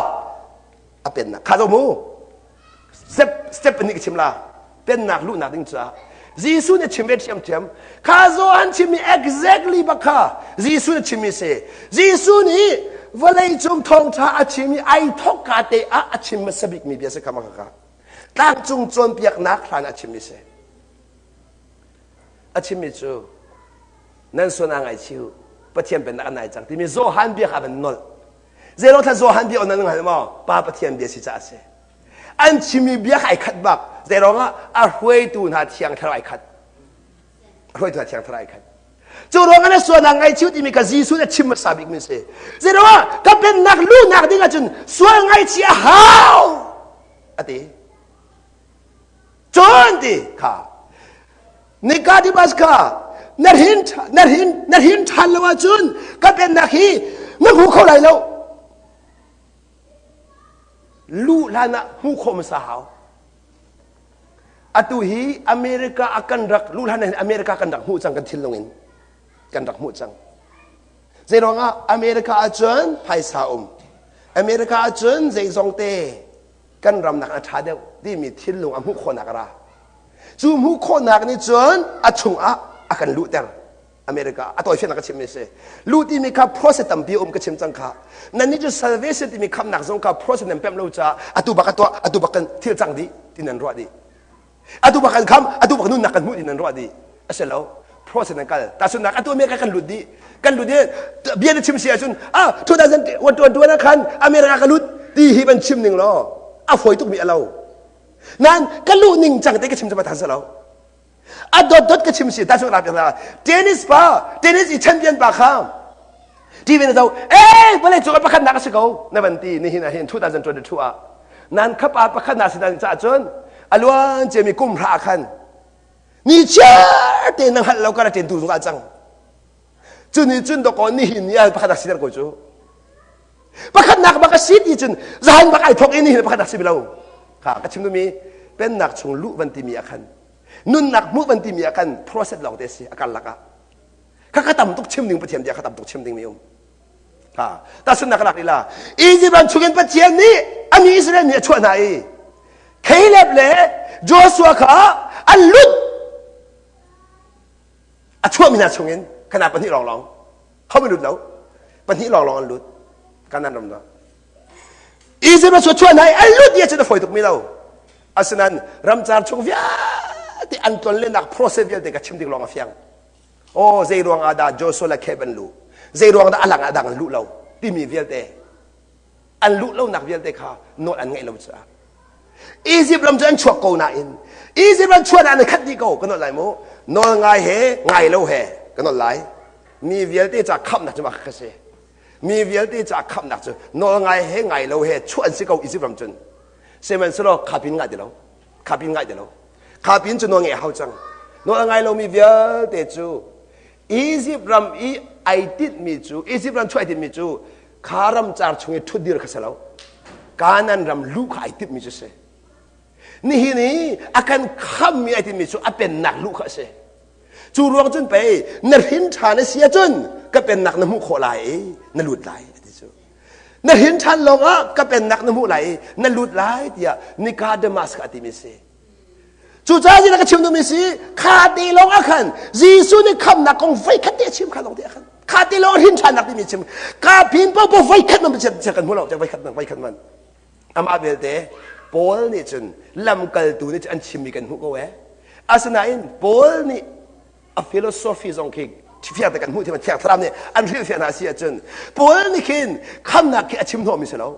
a pennak kha zo mu step step nih ka chim la pennak luhnak ding caah Jesuh nih chim ve ṭhiamṭhiam kha Johan chimmi exactly bak kha Jesuh nih chimmi si Jesuh nih vawlei cung thawngṭha a chim i ai thawk ka te ah a chim hmasa bikmi bia si kha mah kha tlangcung cawnpiaknak hlan a chimmi si a chimmi cu nan suan aa ngaichih Pathian pennak a nai cang timi Johan bia kha van nolh Zeilo thla Johan bia nan hngal maw? Pa Pathian bia si caah a si. An chimmi bia kha ai khat bak. Zei ruangah a hruaitu hna thiang thlarau ai khat. A hruaitu hna thiang thlarau ai khat. Cu ruangah na sualnak ngaihchih timi kha Jesuh nih a chim hmasa bikmi a si. Zei ruangah ka pennak luhnak ding ahcun sual ngaihchih a hau a ti. Cun ti kha Nicodemus kha na hrin na hrin na hrin ṭhan lo ahcun ka pennak hi na hmu kho lai lo. Luh hlan ah hmuh khawh hmasa hau. Atu hi America a kan rak luh hlan hin America kan rak hmuh cang kan thinlung in kan rak hmuh cang. Zei ruangah America ahcun phaisa um. America ahcun zeizong te kan ramnak a ṭha deuh timi thinlung a hmuh khawhnak a ra. Cu hmuh khawhnak nih cun a chungah a kan luhter. America a tawifiannak ka chimmi a si. Lu timi kha process tampi um ka chim cang kha. Nan nih cu salvation timi khamnak zong kha process nan pemh lo caah atu bak a tuah atu bak kan thil cang dih ti nan ruah dih. Atu bak kan kham atu bak nunnak kan hmuh ti nan ruah dih. A si lo. Process nan kal. Tahchunhnak atu America kan lut dih. Kan lut dih bia na chim si ahcun ah 2021 ah khan America ka lut ti hi van chim ning law a fawi tukmi a lo. Nan ka luh ning cang te ka chim cu ma si lo. A dot dot ka chim si ta chu ra ra tennis pa tennis i champion pa kha TV na zo eh vale chu pakhat nak a si ko na van ti nihin ah hin 2022 ah nan khapa pakhat na si dan cha cun aluan che mi kum hra khan ni chiar te na hal lo ka ra ten tu zung cang cu ni cun doko nihin ni al pakhat si ko cu pakhat nak bak a si ti cun zahan bak ai thok i nihin pakhat nak si lo kha ka chim mi pennak chung luh van ti mi ah khan nunnak hmuh van timi ah khan process lawng te si a karlak ah kha ka tam tuk chim ding pathian bia kha tam tuk chim ding mi um ha tahchunhnak ka lak ila Egypt ram chungin Pathian nih a mi Israel mi a chuah hna i Caleb le Joshua kha an lut a chuahmi hna chungin khana pahnih lawnglawng ho lut lo pahnih lawnglawng an lut kanan ram da Egypt a chuah chuah hna i an lut i cun a fawi tuk mi lo asinain ramcar chung vialte an tlonlennak process vialte ka chim ding lawng a fiang oh zei ruang ah dah Joshua le Caleb an luh zei ruang dah a lang ah dang an luh lo timi vialte an luh lonak vialte kha nawl an ngaih lo caah Egypt ram cu an chuak ko nain Egypt ram chuah an khat dih ko ka nawl lai mu nawl ngai he ngai lo he ka nawl lai mi vialte ca khamnak cu mah kha si mi vialte ca khamnak cu nawl ngai he ngai lo he chuah an si ko Egypt ram cun sihmanhsehlaw khapin ngai ti lo khapin ngai ti lo khapin cu nawl ngeih hau cang nawl ngai lomi vialte cu Egypt ram i ai tinhmi cu Egypt ram chuah ai tinhmi cu kha ramcar chung i ṭhutdir kha si lo Kanaan ram luh kha ai timhmi cu si nihin i a kan khammi ai timhmi cu a pennak luh kha a si cu ruang cun pei na hrin ṭhan a si ahcun ka pennak na hmuh khawh lai i na lut lai a ti cu na hrin ṭhan lawngah ka pennak na hmuh lai i na lut lai tiah Nicodemus kha a timi si Cucaah zeidah ka chim duhmi si kha te lawng ah khan Jesuh nih khamnak kong voikhat te a chim kha lawng te ah khan kha te lawng hrin ṭhannak timi chim ka pin po po voikhat man chia kan hmu lo voikhat man voikhat man amah belte Paul nih cun lamkaltu nih cun an chimmi kan hmuh ko eh asinain Paul nih a philosophy zong khi fiang te kan hmuh thiam thiang thlarau nih an hrilhfiah hna si ahcun Paul nih khin khamnak khi a chim hnawhmi si lo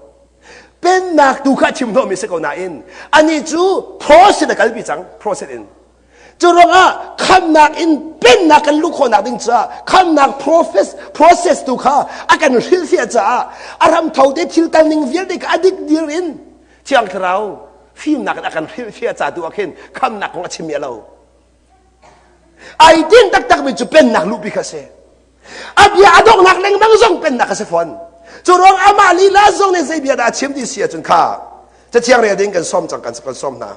pennak tu kha a chim hnawhmi si ko nain anih cu process a kalpi cang process in cu ruangah khamnak in pennak kan luh khawhnak ding caah khamnak process process tu kha a kan hrilhfiah caah a ram tho te thil kal ning vialte kha a dik dir in thiang thlarau fimnak in a kan hrilhfiah ca tu ah khin khamnak kong a chim mi a lo Ai tin taktakmi cu pennak luhpi kha a si. A bia a donghnak lengmang zong pennak a si fawn. Cu ruang amah lila zong nih zei bia dah a chim ti si ahcun kha cathiang rel ding kan sawm cang kan kan sawm hna.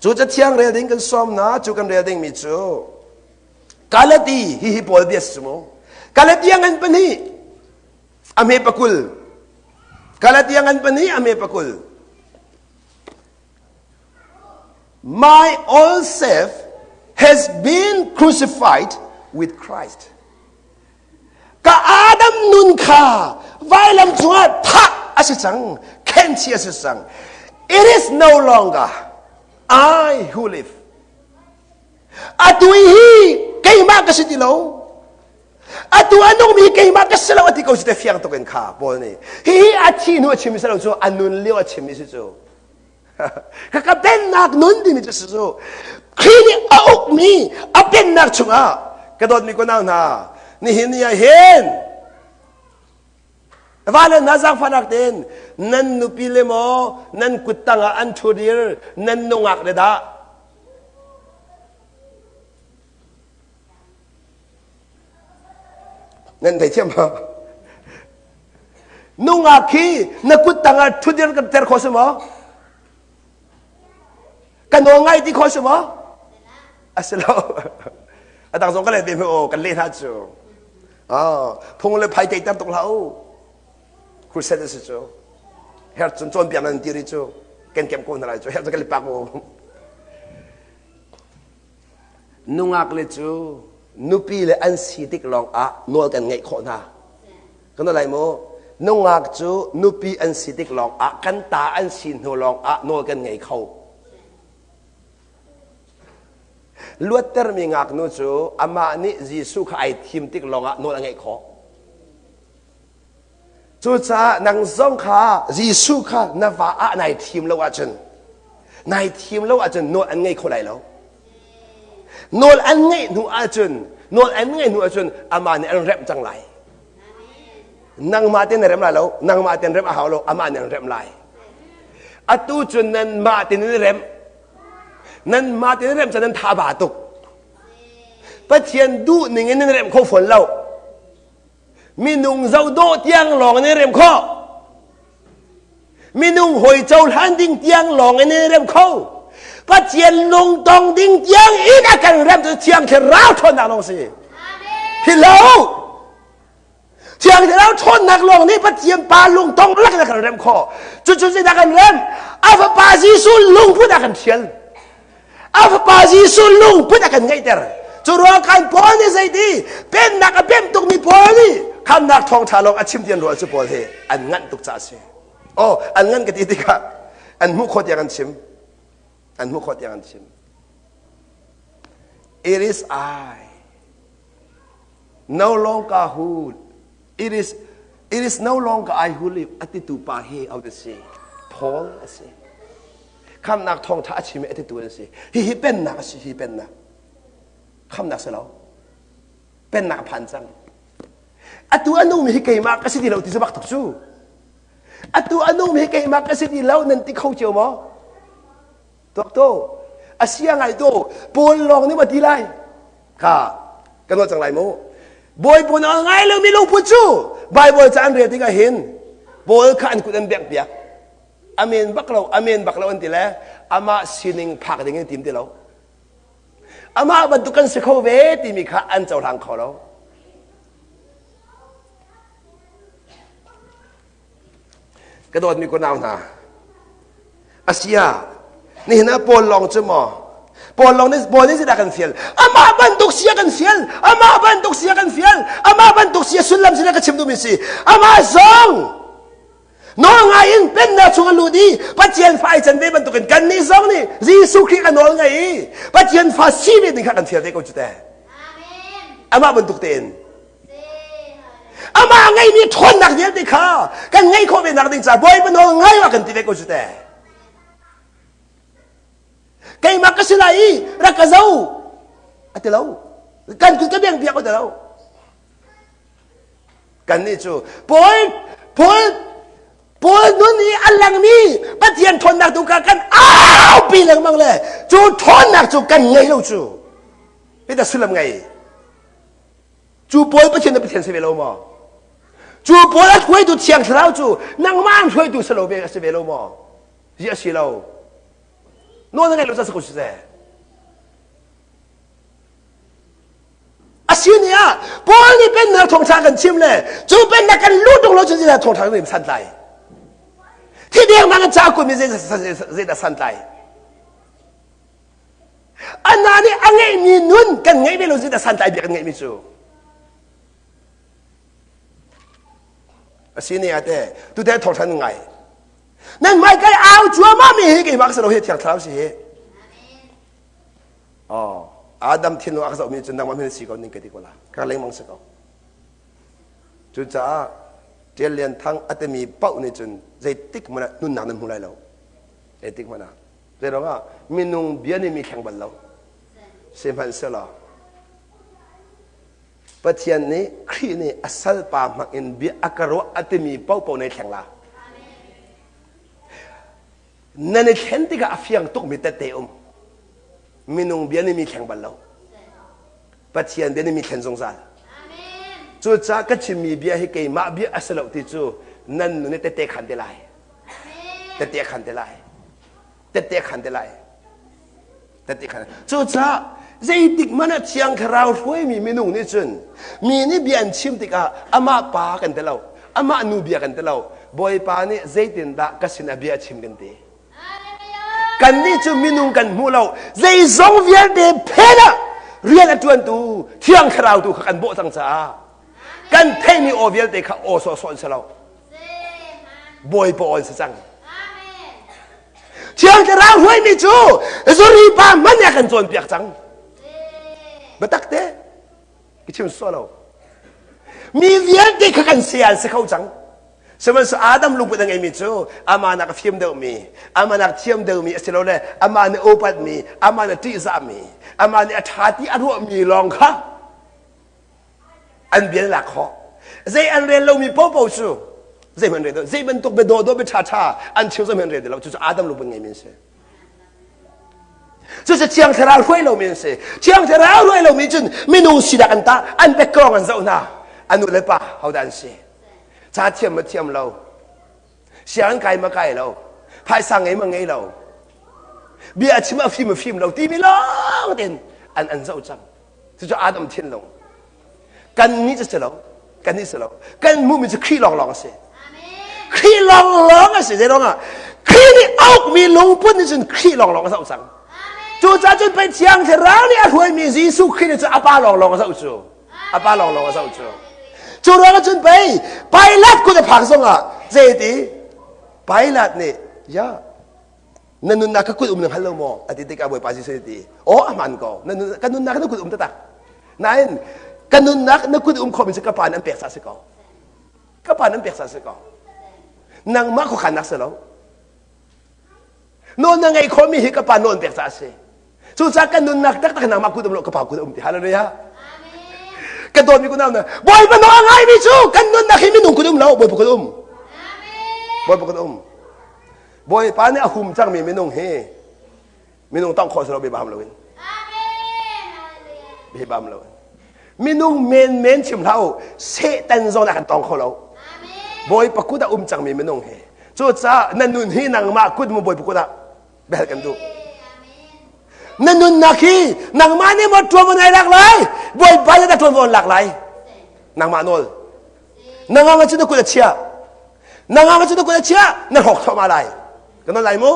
Cu cathiang rel ding kan sawm hna cu kan rel dingmi cu Galati hihi Paul bia si mu. Galatia ngan pahnih a hme pakul. Galatia ngan pahnih a hme pakul. My old self has been crucified with Christ. Ka Adam nun kha vailam cungah thah a si cang, khenchi a si cang. It is no longer I who live. Atu hi keimah ka si ti lo. Atu a nungmi keimah ka si lo a ti ko si te fiang tuk in kha Paul nih. Hihi a thi hnu a chim si lo cu a nun lio a chim mi si cu. Kaka pennak nun timi cu cu Khrih nih a ukmi a pennak chungah ka dawtmi ko nau hna nihin ni ah hin va le hna zaangfahnak tein nan nupi le maw nan kut tangah an ṭhu dir nan nungak le dah Nan theithiam ma? Nungak khi na kut tangah ṭhudir kan ter kho si maw? Ka nawl ngai ti kho si maw? A si lo. A dang zong ka let ve hme aw kan leh hna cu. Ah, phung le phai teiter tuk hlah u. Crusade a si cu. Her cun cawnpiak nan ti ri cu. Ken kem ko hna lai cu. Her cu kan lipak mu. Nungak le cu nupi le an si tik lawng ah nawl kan ngeih khawh hna. Kan lai mu. Nungak cu nupi an si tik lawng ah kan ta an si hnu lawng ah nawl kan ngei kho. Luattermi ngaknu cu amah nih Jesuh kha ai thim tik lawng ah nawl a ngeih khawh. Cucaah nang zong kha Jesuh kha na va ah nai thim lo ahcun nai thim lo ahcun nawl an ngei kho lai lo. Nawl an ngeih hnu ahcun nawl an ngeih hnu ahcun amah nih an remh cang lai. Nangmah te na rem lai lo, nangmah te rem a hau lo, amah nih an remh lai. Atu cun nanmah te nan rem. Nanmah te nan rem cun nan tha ba tuk. Pathian duh ning in nan rem kho fawn lo. Minung zohdawh tiang lawng in rem khawh. Minung hawi cohlan ding tiang lawng in rem kho. Pathian lungtong ding tiang in a kan rem cu Thiang Thlarau ṭhawnnak lawng si. Hi lo. Thiang Thlarau ṭhawnnak lawng nih Pathian Pa lungtong lak in a kan rem khawh. Cucu zeidah kan rem? A Fapa Jesuh lungput a kan ṭhial. A fapa Jesuh lungput a kan ngeihter. Cu ruang khan Paul nih zeiti pennak a pemh tukmi Paul nih khamnak thawngṭha lawng a chim tian ruah cu Paul hi an nganh tuk caah a si. Oh, an ngan ka ti tikah an hmuh khawh tiang an chim. An hmuh khawh tiang an chim. It is I no longer who it is it is no longer I who live atitu pa hi au si Paul a si. Khamnak thawngṭha a chim i a titu an si. Hihi pennak a si, hi pennak. Khamnak si lo. Pennak a phan cang. Atu a nungmi hi keimah ka si ti lo ti cu bak tuk cu. Atu a nungmi hi keimah ka si ti lo nan ti kho cio maw? Tuak to. A sia ngai to. Paul lawng nih ma ti lai? Kha kan nawl cang lai mu. Bawipa na ngai lomi lungput cu Bible ca an rel tikah hin Paul kha an kut an bengh piak. Amen bak lo, amen bak lo an ti le amah sining phak ding in tim ti lo. Amah bantuk kan si kho ve timi kha an cohlang kho lo. Ka dawtmi ko nau hna. Asia, nihin ah Paul lawng cu maw? Paul lawng nih Paul nih zeidah kan fial? Amah bantuk sia kan fial. Amah bantuk sia kan fial. Amah bantuk sia sullam sinah ka chim duhmi si. Amah zong Nawl ngai in pennak chung a lut i Pathian fa ai can ve bantukin kannih zong nih Jesuh Khrih a nawl ngai i Pathian fa si ve ding kha kan fial ve ko cu teh. Amah bantuk tein. Amah ngeimi ṭhawnnak vialte kha kan ngeih khawh ve nak ding caah Bawipa nawl ngai ah kan ti ve ko cu teh. Keimah ka si lai i rak ka zo a ti lo. Kan kut ka beng piak a ti lo. Kannih cu Paul Paul Paul nun i a langmi Pathian ṭhawnnak tu kha kan aupi lengmang le cu ṭhawnnak cu kan ngei lo cu. Hi sullam ngei. Cu Paul Pathian na Pathian si ve lo maw? Cu Paul a hruaitu Thiang Thlarau cu nangmah an hruaitu si lo ve a si ve lo maw? Zi a si lo. Nawl na ngeih lo ca si ko siseh. A si ni ah Paul nih pennak thawngṭha kan chim le cu pennak kan lut tung lo cun zeidah thawngṭha kan santlai? Thi dengmang in ca kun mi zeidah santlai? Anna nih a ngeihmi nun kan ngeih ve lo zeidah santlai bia kan ngeihmi cu? A si ni ah te tute thawngṭha nan ngai. Nan hmai kai au cuahmah mi hi keimah ka si lo hi Thiang Thlarau si hi. Oh, Adam thinlung a ka zohmi cu nangmah min si ko ning ka ti ko la. Ka lengmang si ko. Cucaah Ṭial Lian Thang a timi paoh nih cun zeitik hmanh ah nunnak nan hmu lai lo. Zeitik hmanh ah. Zeiruangah minung bia nih mi thleng bal lo. Sihmanhsehlaw Pathian nih Khrih nih a salpa hmang in bia a ka ruah a timi paohpaoh nan i thleng la. Nan i thlen tikah a fiang tukmi tette um. Minung bia nih mi thleng bal lo. Pathian bia nih mi thlen zungzal. Cucaah ka chimmi bia hi keimah bia a si lo ti cu nan nun nih tette khan te lai. Tette khan te lai. Tette khan te lai. Tette khan. Cucaah zeitik hmanh ah Thiang Thlarau hruaimi minung nih cun mi nih bia an chim tikah amah pa kan ti lo, amah nu bia kan ti lo. Bawipa nih zeitindah ka sin ah bia a chim kan ti. Kannih cu minung kan hmu lo. Zeizong vialte phen ah rian a ṭuantu Thiang Thlarau tu kha kan bawh cang caah kan theihmi aw vialte kha aw sawhsawh an si lo. Bawipa aw an si cang. Thiang Thlarau hruaimi cu zuri pa hmanh nih a kan cawnpiak cang. Biatak te ka chim sual lo. Mi vialte kha kan saya an si kho cang. Sihmanhsehlaw Adam lungput a ngeimi cu amah nak a fim deuhmi, amah nak thiam deuhmi asilole amah nih upatmi, amah nih ṭihzahmi, amah nih a ṭha ti a ruahmi lawng kha an bia lak khawh. Zei an rel lomi paohpaoh cu zeihmanh rel lo. Zei bantuk bia dawhdawh bia ṭhaṭha an chim zeihmanh rel ti lo. Cucu Adam lungput ngeimi an si. Cucu Thiang Thlarau hruai lomi an si. Thiang Thlarau hruai lomi cun minung sinak an tah, an background an zoh hna. An nu le pa hodah an si? Ca thiam ma thiam lo. Sianginn kai ma kai lo. Phaisa ngei ma ngei lo. Bia a chim a fim a fim lo timi lawng tein an an zoh cang. Cucu Adam thinlung. Kan nih cu si lo. Kan nih si lo. Kan hmuhmi cu Khrih lawnglawng a si. Khrih lawnglawng a si. Zei ruangah? Khrih nih aukmi lungput nih cun Khrih lawnglawng a zoh cang. Cucaah cun pei Thiang Thlarau nih a hruaimi Jesuh Khrih nih cun a pa lawnglawng a zoh cu. A pa lawnglawng a zoh cu. Cu ruangah cun pei Pilate kut a phak zongah zei ti? Pilate nih ya na nunnak ka kut um na hngal lo maw a ti tikah Bawipa Jesuh nih ti aw a hmaan ko na nun ka nunnak na kut um taktak nain ka nunnak na kut um khomi cu ka pa nih an pek ca si ko ka pa nih an pek ca si ko nangmah khuakhannak si lo nawl na ngeih khomi hi ka pa nawl an pek ca a si cucaah ka nunnak taktak nangmah kut um lo ka pa kut um ti hallelujah ka dawtmi kunau na bawipa nawl a ngaimi cu kan nunnak hi minung kut um lo bawipa kut um bawipa kut um Bawipa nih a hum cangmi minung hi minung tongh khawh si lo bia loin. Bia loin. Minung menmen chim hlah u, Satan zong a kan tong kho lo. Bawipa kut ah um cangmi minung hi. Cucaah na nun hi nangmah kut mu Bawipa kut ah bel kan duh. Na nunnak hi nangmah nih maw ṭuanvo nai lak lai, Bawipa nih dah ṭuanvo an lak lai. Nangmah nawl. Na ngang cu na kut a chia. Na ngang cu na kut a chia, na hrawk thluahmah lai. Ka nawl lai mu.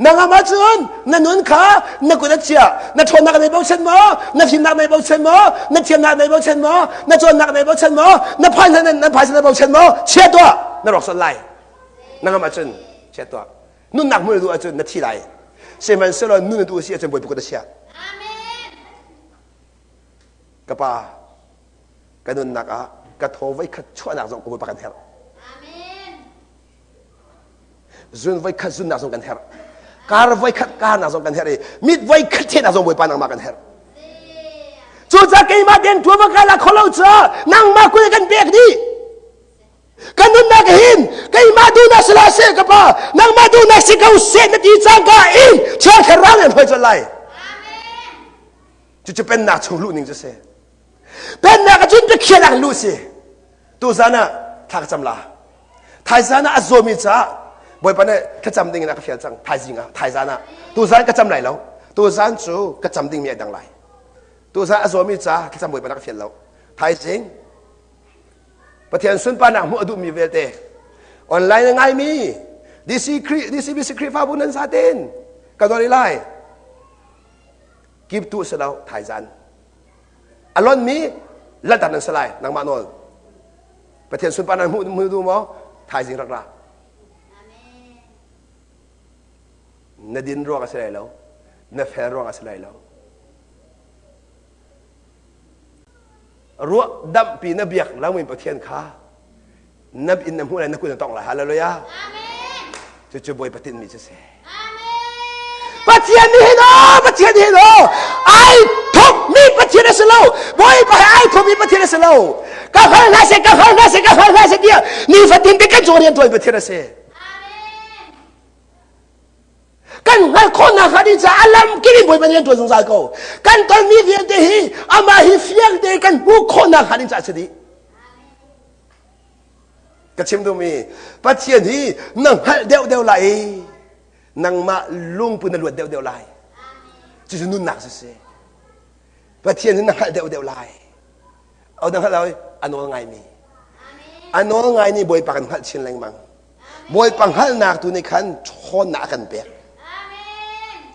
Na ngam ahcun na nun kha na kut a chia. Na ṭhawnnak nei bochan maw? Na fimnak nei bochan maw? Na thiamnak nei bochan maw? Na cawnnak nei bochan maw? Na phaisa na phaisa na bochan maw? Chia tuah. Na rawk sual lai. Na ngam ahcun chia tuah. Nunnak hmuh na duh ahcun na thi lai. Sihmanhsehlaw nun na duh a si ahcun Bawipa kut a chia. Ka pa, ka nunnak ah ka thaw voikhat chuahnak zong Bawipa kan herh. Zun voikhat zunnak zong kan herh. Kar voikhat karnak zong kan herh i mit voikhat thehnak zong Bawipa nangmah kan herh. Cucaah keimah ten ṭuan ka la kho lo caah nangmah kut kan pek dih. Ka nunnak hin keimah duhnak si la seh ka pa nangmah duhnak si ko seh na ti cangka in thiang thlarau nih an hruai colh lai. Cucu pennak chung luh ning cu si. Pennak ahcun biakhiahnak luh si. Tuzan ah thla ka cam la. Thaizan ah a zawmi caah Bawipa nih thlacam ding in a ka fial cang. Thaizing ah, thaizan ah. Tuzan ka cam lai lo. Tuzan cu ka cam dingmi ai dang lai. Tuzan a zawmi caah thlacam Bawipa nih a ka fial lo. Thaizing Pathian sunparnak hmuh a duhmi vialte online a ngaimi DC DCBC Khrihfabu nan zaten ka nawl lai. Kip tu si lo thaizan. A lonmi lanhter nan si lai nangmah nawl. Pathian sunpar nan hmuh hmu duh maw? Thaizing rak ra. Na din ruang a si lai lo. Na fel ruang a si lai lo. Ruah damhpi na biak lomi Pathian kha na inn na hmuh lai na kut na tongh lai. Hallelujah. Cucu Bawipa tinhmi cu si. Pathian nih hin aw Pathian nih hin aw ai thupmi Pathian a si lo. Bawipa he ai thupmi Pathian a si lo. Ka hngal hna seh, ka hngal hna seh, ka hngal hna seh tiah nifatin te kan cung rian ṭuan Pathian a si. Kan hngalh khawhnak hnga ding caah a lam kip in Bawipa rian ṭuan zungzal ko. Kan tonmi vialte hi amah hi fiang tein kan hmuh khawhnak hnga ding caah a si dih. Ka chim duhmi Pathian hi na hngalh deuhdeuh lai i nangmah lungput na luat deuhdeuh lai. Cucu nunnak cu si. Pathian hi na hngalh deuhdeuh lai. O na hngalh lo a nawl ngaimi. A nawl ngai nih Bawipa kan hngalh chin lengmang. Bawipa hngalhnak tu nih khan ṭhawnnak a kan pek.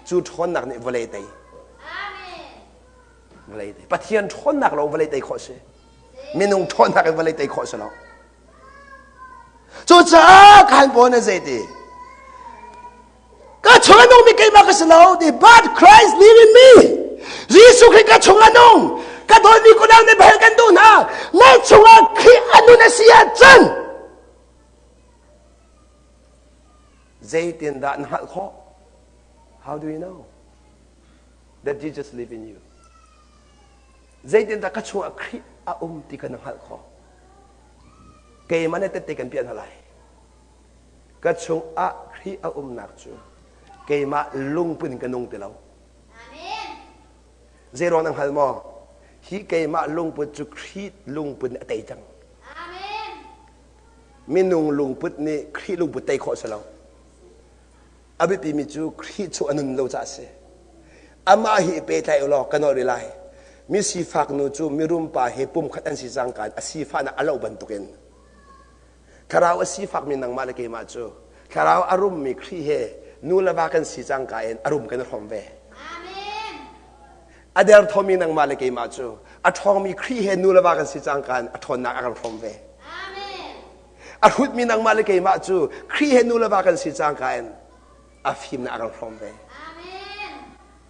Cu ṭhawnnak nih vawlei tei. Vawlei tei. Pathian ṭhawnnak lawng vawlei tei khawh si. Minung ṭhawnnak in vawlei tei khawh si lo. Cucaah khan Paul nih zei ti? Ka chung a nungmi keimah ka si lo ti but Christ live in me. Jesuh Khrih ka chung a nung. Ka dawtmi kunang nih bel kan duh hna. Na chungah Khrih a nun a si ahcun zeitindah na hngalh khawh? How do you know that Jesus live in you? Zeitindah ka chungah Khrih a um ti kha na hngalh khawh? Keimah nih tette kan piah hna lai. Ka chungah Khrih a umnak cu keimah lungput in ka nung ti lo. Zeiruang na hngal maw? Hi keimah lungput cu Khrih lungput nih a tei cang. Minung lungput nih Khrih lungput tei khawh a si lo. A biapimi cu Khrih cu a nun lo caah a si. Amah hi i pehtlai u law ka nawl rih lai. Mi sifak nu cu mirum pa he pumkhat an si cangka in a sifahnak a loh bantukin thlarau a sifakmi nangmah le keimah cu thlarau a rummi Khrih he nu le va kan si cangka in a rum kan i hrawm ve. A derthawmi nangmah le keimah cu a ṭhawngmi Khrih he nu le va kan si cangka in a ṭhawnnak a kan hrawm ve. A hrutmi nangmah le keimah cu Khrih he nu le va kan si cangka in a fimnak a kan hrawm ve.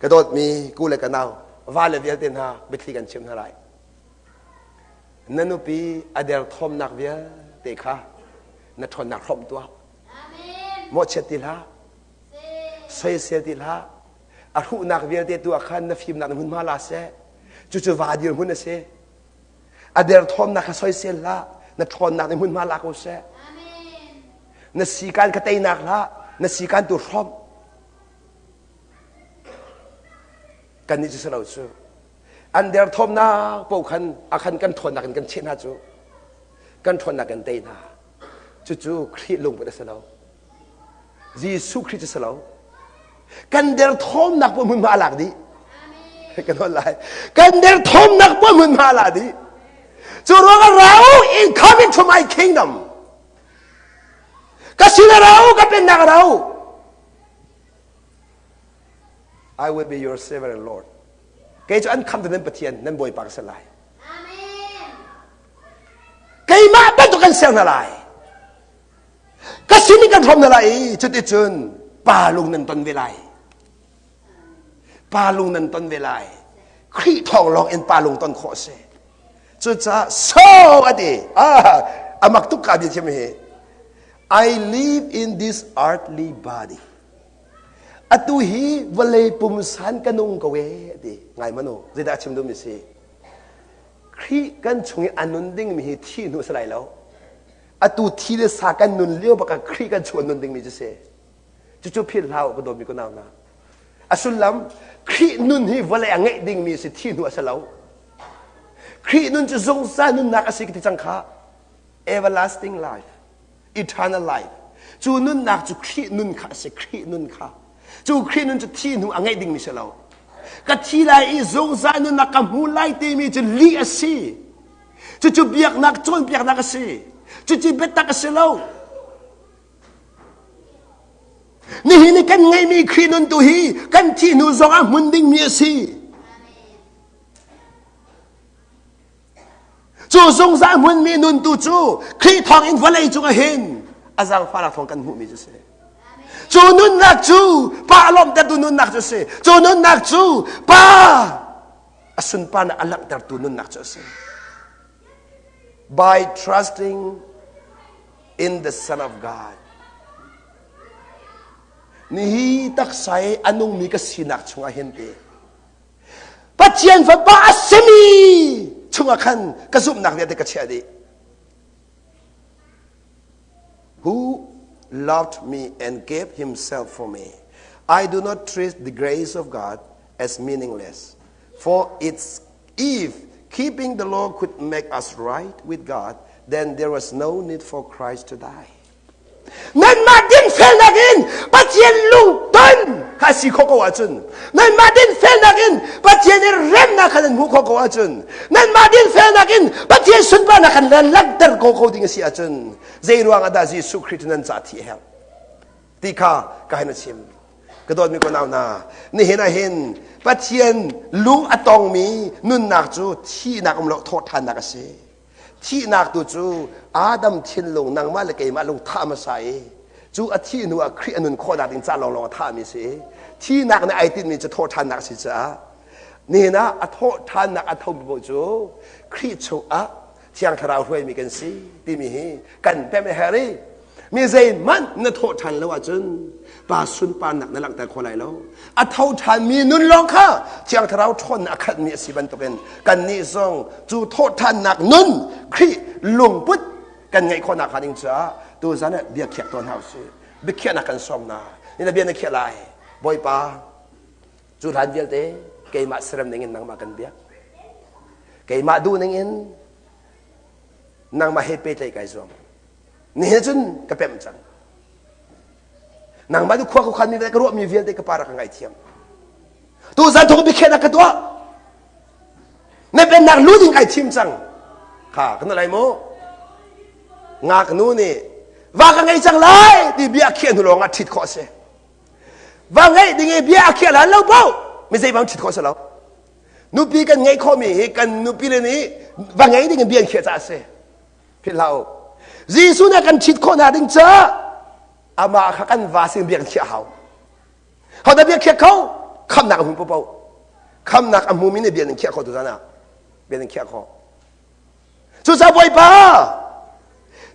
Ka dawtmi ku le ka nau, va le vialte hna biathli kan chim hna lai. Na nupi a derthawmnak vialte kha na ṭhawnnak hrawmh tuah. Mawhchiat ti hlah. Soisel ti hlah. A hruhnak vialte tu ah khan na fimnak na hmunhma la seh. Cucu va dirhmun a si. A derthawmnak kha soisel hlah. Na ṭhawnnak nih hmunhma la ko seh. Na sikan kha teinak hlah. Na sikan tu hrawmh. Kannih cu si lo cu. An derthawmnak paoh khan a khan kan ṭhawnnak in kan cheh hna cu. Kan ṭhawnnak kan tei hna. Cucu Khrih lungput a si lo. Jesuh Khrih cu si lo. Kan derthawmnak paoh hmunhma a lak dih. Kan hon lai. Kan derthawmnak paoh hmunhma a lak dih. Cu ruangah ra u in come into my kingdom. Ka sin a ra u, ka pennak a ra u. I will be your servant and Lord. Kei cu an khamtu nan Pathian, nan Bawipa ka si lai. Keimah bantuk kan ser hna lai. Ka sin in kan hrawm hna lai i cuticun pa lung nan ton ve lai. Pa lung nan ton ve lai. Khrih thawng lawng in pa lung ton khawh a si. Cucaah so a ti. Ah, a mak tuk ka bia thiam hi. I live in this earthly body. Atu hi vawlei pumsan ka nung ko e ti. Ngai manu, zeidah a chim duhmi si? Khrih kan chung i a nun dingmi hi thih hnu a si lai lo. Atu thi le sa kan nun lio bak ah Khrih kan chung a nun dingmi cu si. Cucu philh hlah u ka dawtmi ka nau hna. A sullam Khrih nun hi vawlei a ngeih dingmi a si thi hnu a si lo. Khrih nun cu zungzal nunnak a si ka ti cang kha. Everlasting life, eternal life. Cu nunnak cu Khrih nun kha a si, Khrih nun kha. Cu Khrih nun cu thi hnu a ngeih dingmi si lo. Ka thi lai i zungzal nunnak ka hmu lai timi cu lih a si. Cucu biaknak cawnpiaknak a si. Cucu biatak a si lo. Nihin i kan ngeihmi Khrih nun tu hi kan thih hnu zong ah hmun dingmi a si. Cu zungzal hmunmi nun tu cu Khrih thawng in vawlei cung ah hin a zaangfahnak thawng kan hmuhmi cu si. Cu nunnak cu Pa lawmhtertu nunnak cu si. Cu nunnak cu Pa a sunparnak a langhtertu nunnak cu a si. By trusting in the Son of God. Nihi taksa i a nungmi ka sinak chungah hin ti Pathian Fapa a simi chungah khan ka zumhnak vialte ka chiah dih. Who loved me and gave himself for me. I do not treat the grace of God as meaningless. For it's if keeping the law could make us right with God, then there was no need for Christ to die. Nanmah dinfelnak in Pathian lungton kha si khawh ko ahcun nanmah dinfelnak in Pathian i remnak kha nan hmuh khawh ko ahcun nanmah dinfelnak in Pathian sunparnak kha nan langhter ko ko ding a si ahcun zei ruang ah dah Jesuh Khrih cu nan ca thi a herh ti kha ka hin a chim ka dawtmi ko nau hna nihin ah hin Pathian lung a tongmi nunnak cu thihnak um lo thawhṭhannak a si Thihnak tu cu Adam thinlung nangmah le keimah lung thah hmasa i cu a thih hnu ah Khrih a nun khawhnak ding ca lawnglawng a thahmi a si i thihnak nih ai tinhmi cu thawhṭhannak a si caah nihin ah a thawhṭhannak a thomi paoh cu Khrih chungah Thiang Thlarau hruaimi kan si timi hi kan pemh a herh i Mi zeihmanh na thawh ṭhan lo ahcun pa sunparnak na langhter kho lai lo. A tho ṭhanmi nun lawng kha Thiang Thlarau ṭhawnnak a khatmi a si bantukin kannih zong cu thawhṭhannak nun Khrih lungput kan ngeih khawhnak hnga ding caah tuzan ah bia khiak tuah hna usih. Biakhiahnak kan sawm hna. Ni na bia na khiah lai. Bawipa, cu hlan vialte keimah serem ning in nangmah kan biak. Keimah duh ning in nangmah he pehtlaih kai zuam. Nihin cun ka pemh cang. Nangmah cu khua ka khan mi ka ruahmi vialte ka pa rak ka ngaithiam. Tu zan thawk biakhiahnak ka tuah. Na pennak lu ding kai thim cang. Kha kan lai mu. Ngaknu nih va ka ngei cang lai ti bia khiah hnu lawng ah ṭhit khawh a si. Va ngeih ding i bia a khiah lan lo paoh mi zei bang ṭhit khawh a si lo. Nupi kan ngeih khawhmi hi kan nupi le nih va ngei ding in bia an khiah caah a si. Philh hlah u. Jesuh nih a kan ṭhit khawh hna ding caah amah kha kan va sin bia kan khiah hau. Hodah bia khiah kho? Khamnak a hmu paoh. Khamnak a hmumi nih bia nan khiah khawh tuzan ah. Bia nan khiah khawh. Cucaah Bawipa,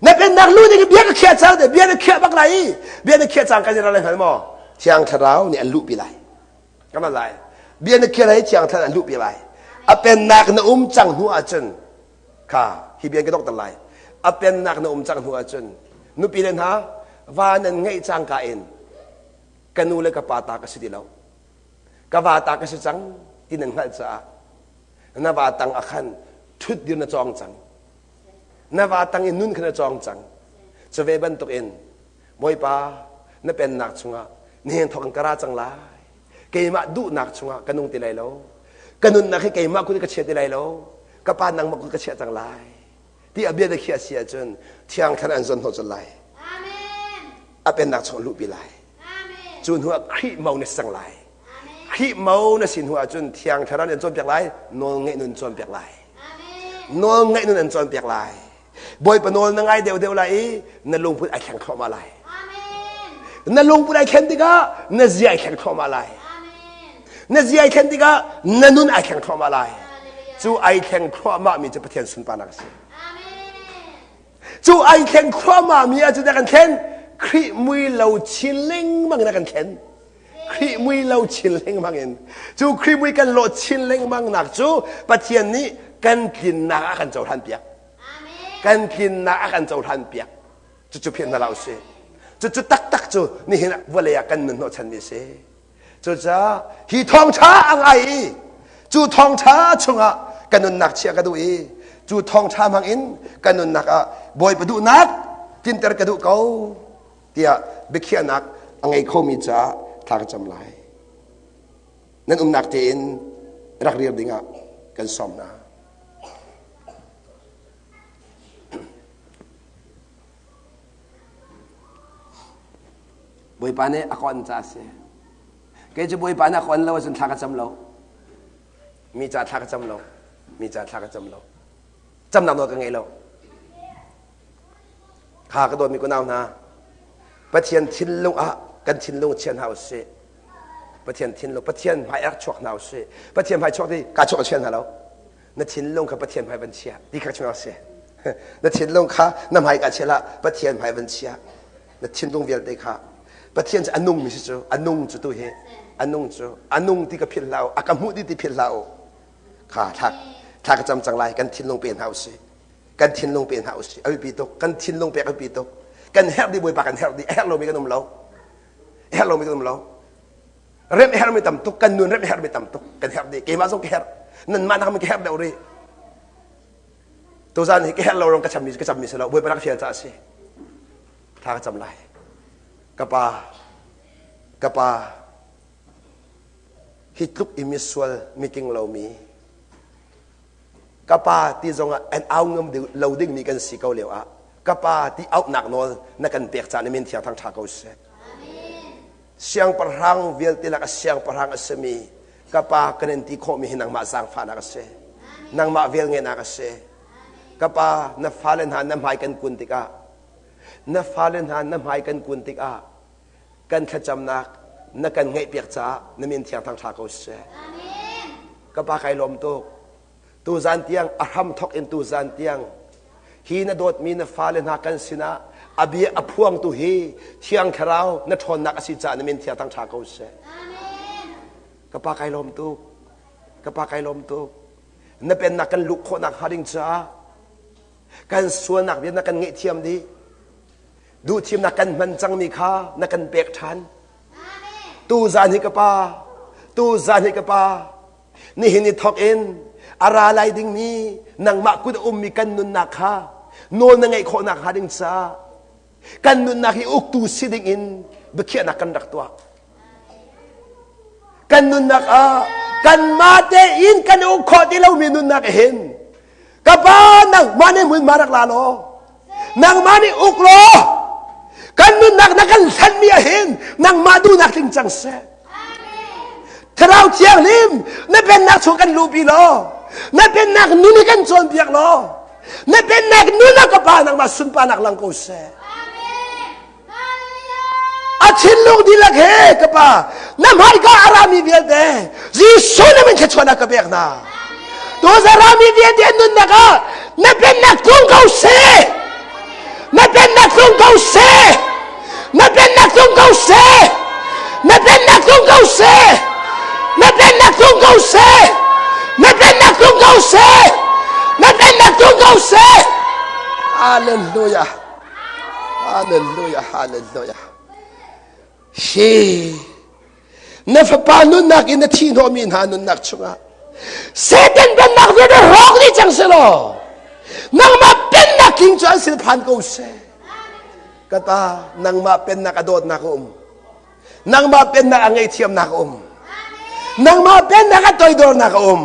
na pennak lu ding bia ka khiah cang bia na khiah bak lai i bia na khiah cang kan i ral lai hngal maw? Thiang Thlarau nih an luhpi lai. Kan lai. Bia na khiah lai Thiang Thlarau an luhpi lai. A pennak na um cang hnu ahcun kha hi bia ka dokter lai a pennak na um cang hnu ahcun nupi le hna va nan ngeih cangka in ka nu le ka pa ta ka si ti lo ka va ta ka si cang ti nan hngalh caah na va tang ah khan ṭhut dir na cawng cang na va tang in nun kha na cawng cang cu ve bantuk in bawipa na pennak chungah nihin thawk in ka ra cang lai keimah duhnak chungah ka nung ti lai lo ka nunnak hi keimah kut in ka chia ti lai lo ka pa nangmah kut ka chiah cang lai ti a bia na khiah si ahcun thiang thlan an zon hnawh colh lai a pennak chung luhpi lai cu hnu ah Khrih mo na si cang lai Khrih mo na si hnu ahcun thiang thlarau nih an cawnpiak lai nawl ngeih nun cawnpiak lai nawl ngeih nun an cawnpiak lai Bawipa nawl na ngai deuhdeuh lai i na lungput ai thleng thluahmah lai. Na lungput ai thlen tikah na zia ai thleng thluahmah lai. Na zia ai thlen tikah na nun ai thleng thluahmah lai. Cu ai thleng thluahmah mi cu Pathian sunparnak a si. Cu ai thleng thluahmah mi ah cu kan thlen Khrih mui lo chin lengmang in a kan thlen. Khrih mui lo chin lengmang in cu Khrih mui kan lawh chin lengmang nak cu Pathian nih kan tlinnak a kan cohlan piak. Kan tlinnak a kan cohlan piak. Cucu philh hna hlah usih. Cucu taktak cu nihin ah vawlei ah kan nun hnawhchanmi a si. Cucaah hi thawngṭha a ngai i cu thawngṭha chungah ka nunnak chiah ka duh i cu thawngṭha hmang in ka nunnak ah Bawipa duhnak tlinter ka duh ko tiah biakhiahnak a ngei khomi caah thla ka cam lai. Nan umnak tein rak rir dingah kan sawm hna. Bawipa nih a ka on caah a si. Kei cu Bawipa nih a ka on lo ahcun thla ka cam lo. Mi ca thla ka cam lo. Mi ca thla ka cam lo. Camnak nawl ka ngei lo. Kha ka dawtmi kunau hna, Pathian thinlung ah kan thinlung chia hna usih. Pathian thinlung, Pathian hmai rak chuak hna usih. Pathian hmai chuak ti ka chuak a chia hna lo. Na thinlung kha Pathian hmai van chia ti kha chung si. Na thinlung kha na hmai ka chia lah Pathian hmai van chia. Na thinlung vialte kha. Pathian cu a nungmi si cu, a nung cu tu hi, a nung cu, a nung ti ka philh hlah u, a ka hmuh ti ti philh hlah u. Kha thla thla ka cam cang lai, kan thinlung pe hna usih. Kan thinlung pe hna usih. A biapi tuk. Kan thinlung pek a biapi tuk. Kan herh dih Bawipa kan herh dih. A herh lomi kan um lo. A herh lomi kan um lo. Remh herhmi tam tuk. Kan nun remh herhmi tam tuk. Kan herh dih. Keimah zong ka herh. Nanmah nak ka herh deuh rih. Tuzan hi ka herh lo rong ka cammi ka cammi si lo. Bawipa rak fial caah a si. Thla ka cam lai. Ka pa, ka pa, hi tluk i misual mitling lomi ka pa ti zongah an au ngam lo dingmi kan si ko lio ah ka pa ti auhnak nawl na kan pek caan min thiang thang ṭha ko seh. Siangpahrang vialte lak a siangpahrang a simi ka pa kan in ti khawhmi hi nangmah zaangfahnak a si. Nangmah velngeihnak a si. Ka pa na fale hna na hmai kan kun tikah na fale hna na hmai kan kun tikah kan thlacamnak na kan ngaihpiak caah na min thiang thang ṭha ko seh. Ka pa kai lawm tuk. Tuzan tiang a hram thok in tuzan tiang hi na dawtmi na fale hna kan sinah a bia a phuangtu hi thiang thlarau na ṭhawnnak a si caah na min thiang thang ṭha ko seh. Ka pa kai lawm tuk. Ka pa kai lawm tuk. Na pennak kan luh khawhnak hnga ding caah kan sualnak vialte na kan ngaihthiam dih. Duhthimnak kan hman cangmi kha na kan pek ṭhan. Tuzan hi ka pa, tuzan hi ka pa, nihin i thawk in a ra lai dingmi nangmah kut a ummi kan nunnak kha nawl na ngeih khawhnak hnga ding caah kan nunnak hi uktu si ding in biakhiahnak kan rak tuah. Kan nunnak ah kanmah tein kan uk khawh ti lomi nunnak hin ka pa nangmah nih hmunhma rak la law nangmah nih uk law kan nunnak na kan hlanmi ah hin nangmah duhnak tling cang seh. Thlarau Thianghlim na pennak chung kan luhpi law na pennak nun hi kan cawnpiak law na pennak nun ah ka pa nangmah sunparnak lang ko seh. A thinlung dihlak he ka pa na hmaika a rami vialte Jesuh na min thluachuahnak ka pek hna. Tu rami vialte an nunnak ah na pennak tlung ko seh. Na pennak tlung ko seh. Na pennak tlung ko seh. Na pennak tlung ko seh. Na pennak tlung ko seh. Na pennak tlung ko seh. Na pennak tlung ko seh. Hallelujah. Hallelujah, hallelujah. Hi na fapa nunnak in na thi hnawhmi hna nunnak chungah Satan pennak vialte rawk dih cang selaw nangmah pennak king cu an sin phan ko seh. Ka ta nangmah pennak a dawtnak a um. Nangmah pennak a ngaihthiamnak a um. Nangmah pennak a toidornak a um.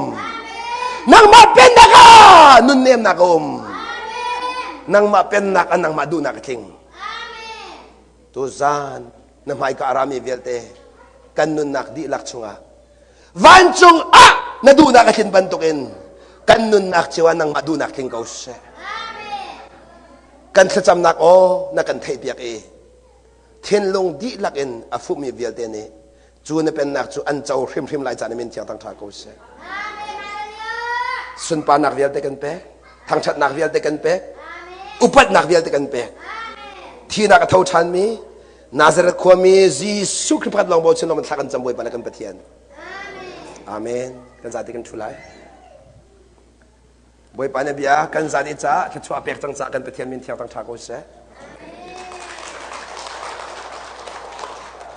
Nangmah pennak a nunnemnak a um. Nangmah pennak a nangmah duhnak a tling. Tuzan na hmaika a rami vialte kan nunnak dihlak chungah vancung ah na duhnak a tlin bantukin kan nunnak cio ah nangmah duhnak tling ko seh. Kan thlacamnak aw na kan theihpiak i thinlung dihlak in a fuhmi vialte nih cu na pennak cu an co hrimhrim lai caan min thiang thangṭha ko seh. Sunparnak vialte kan pek, thangṭhatnak vialte kan pek, upatnak vialte kan pek. Thihnak a tho ṭhanmi Nazareth khuami Jesuh Khrih pakhat lawng bochan lawng thla kan cam Bawipa le kan Pathian. Amen. Kan zate kan ṭhu lai. Bawipa na bia kan zate caah thluachuah pek cang caah kan Pathian min thiang thangṭha ko seh.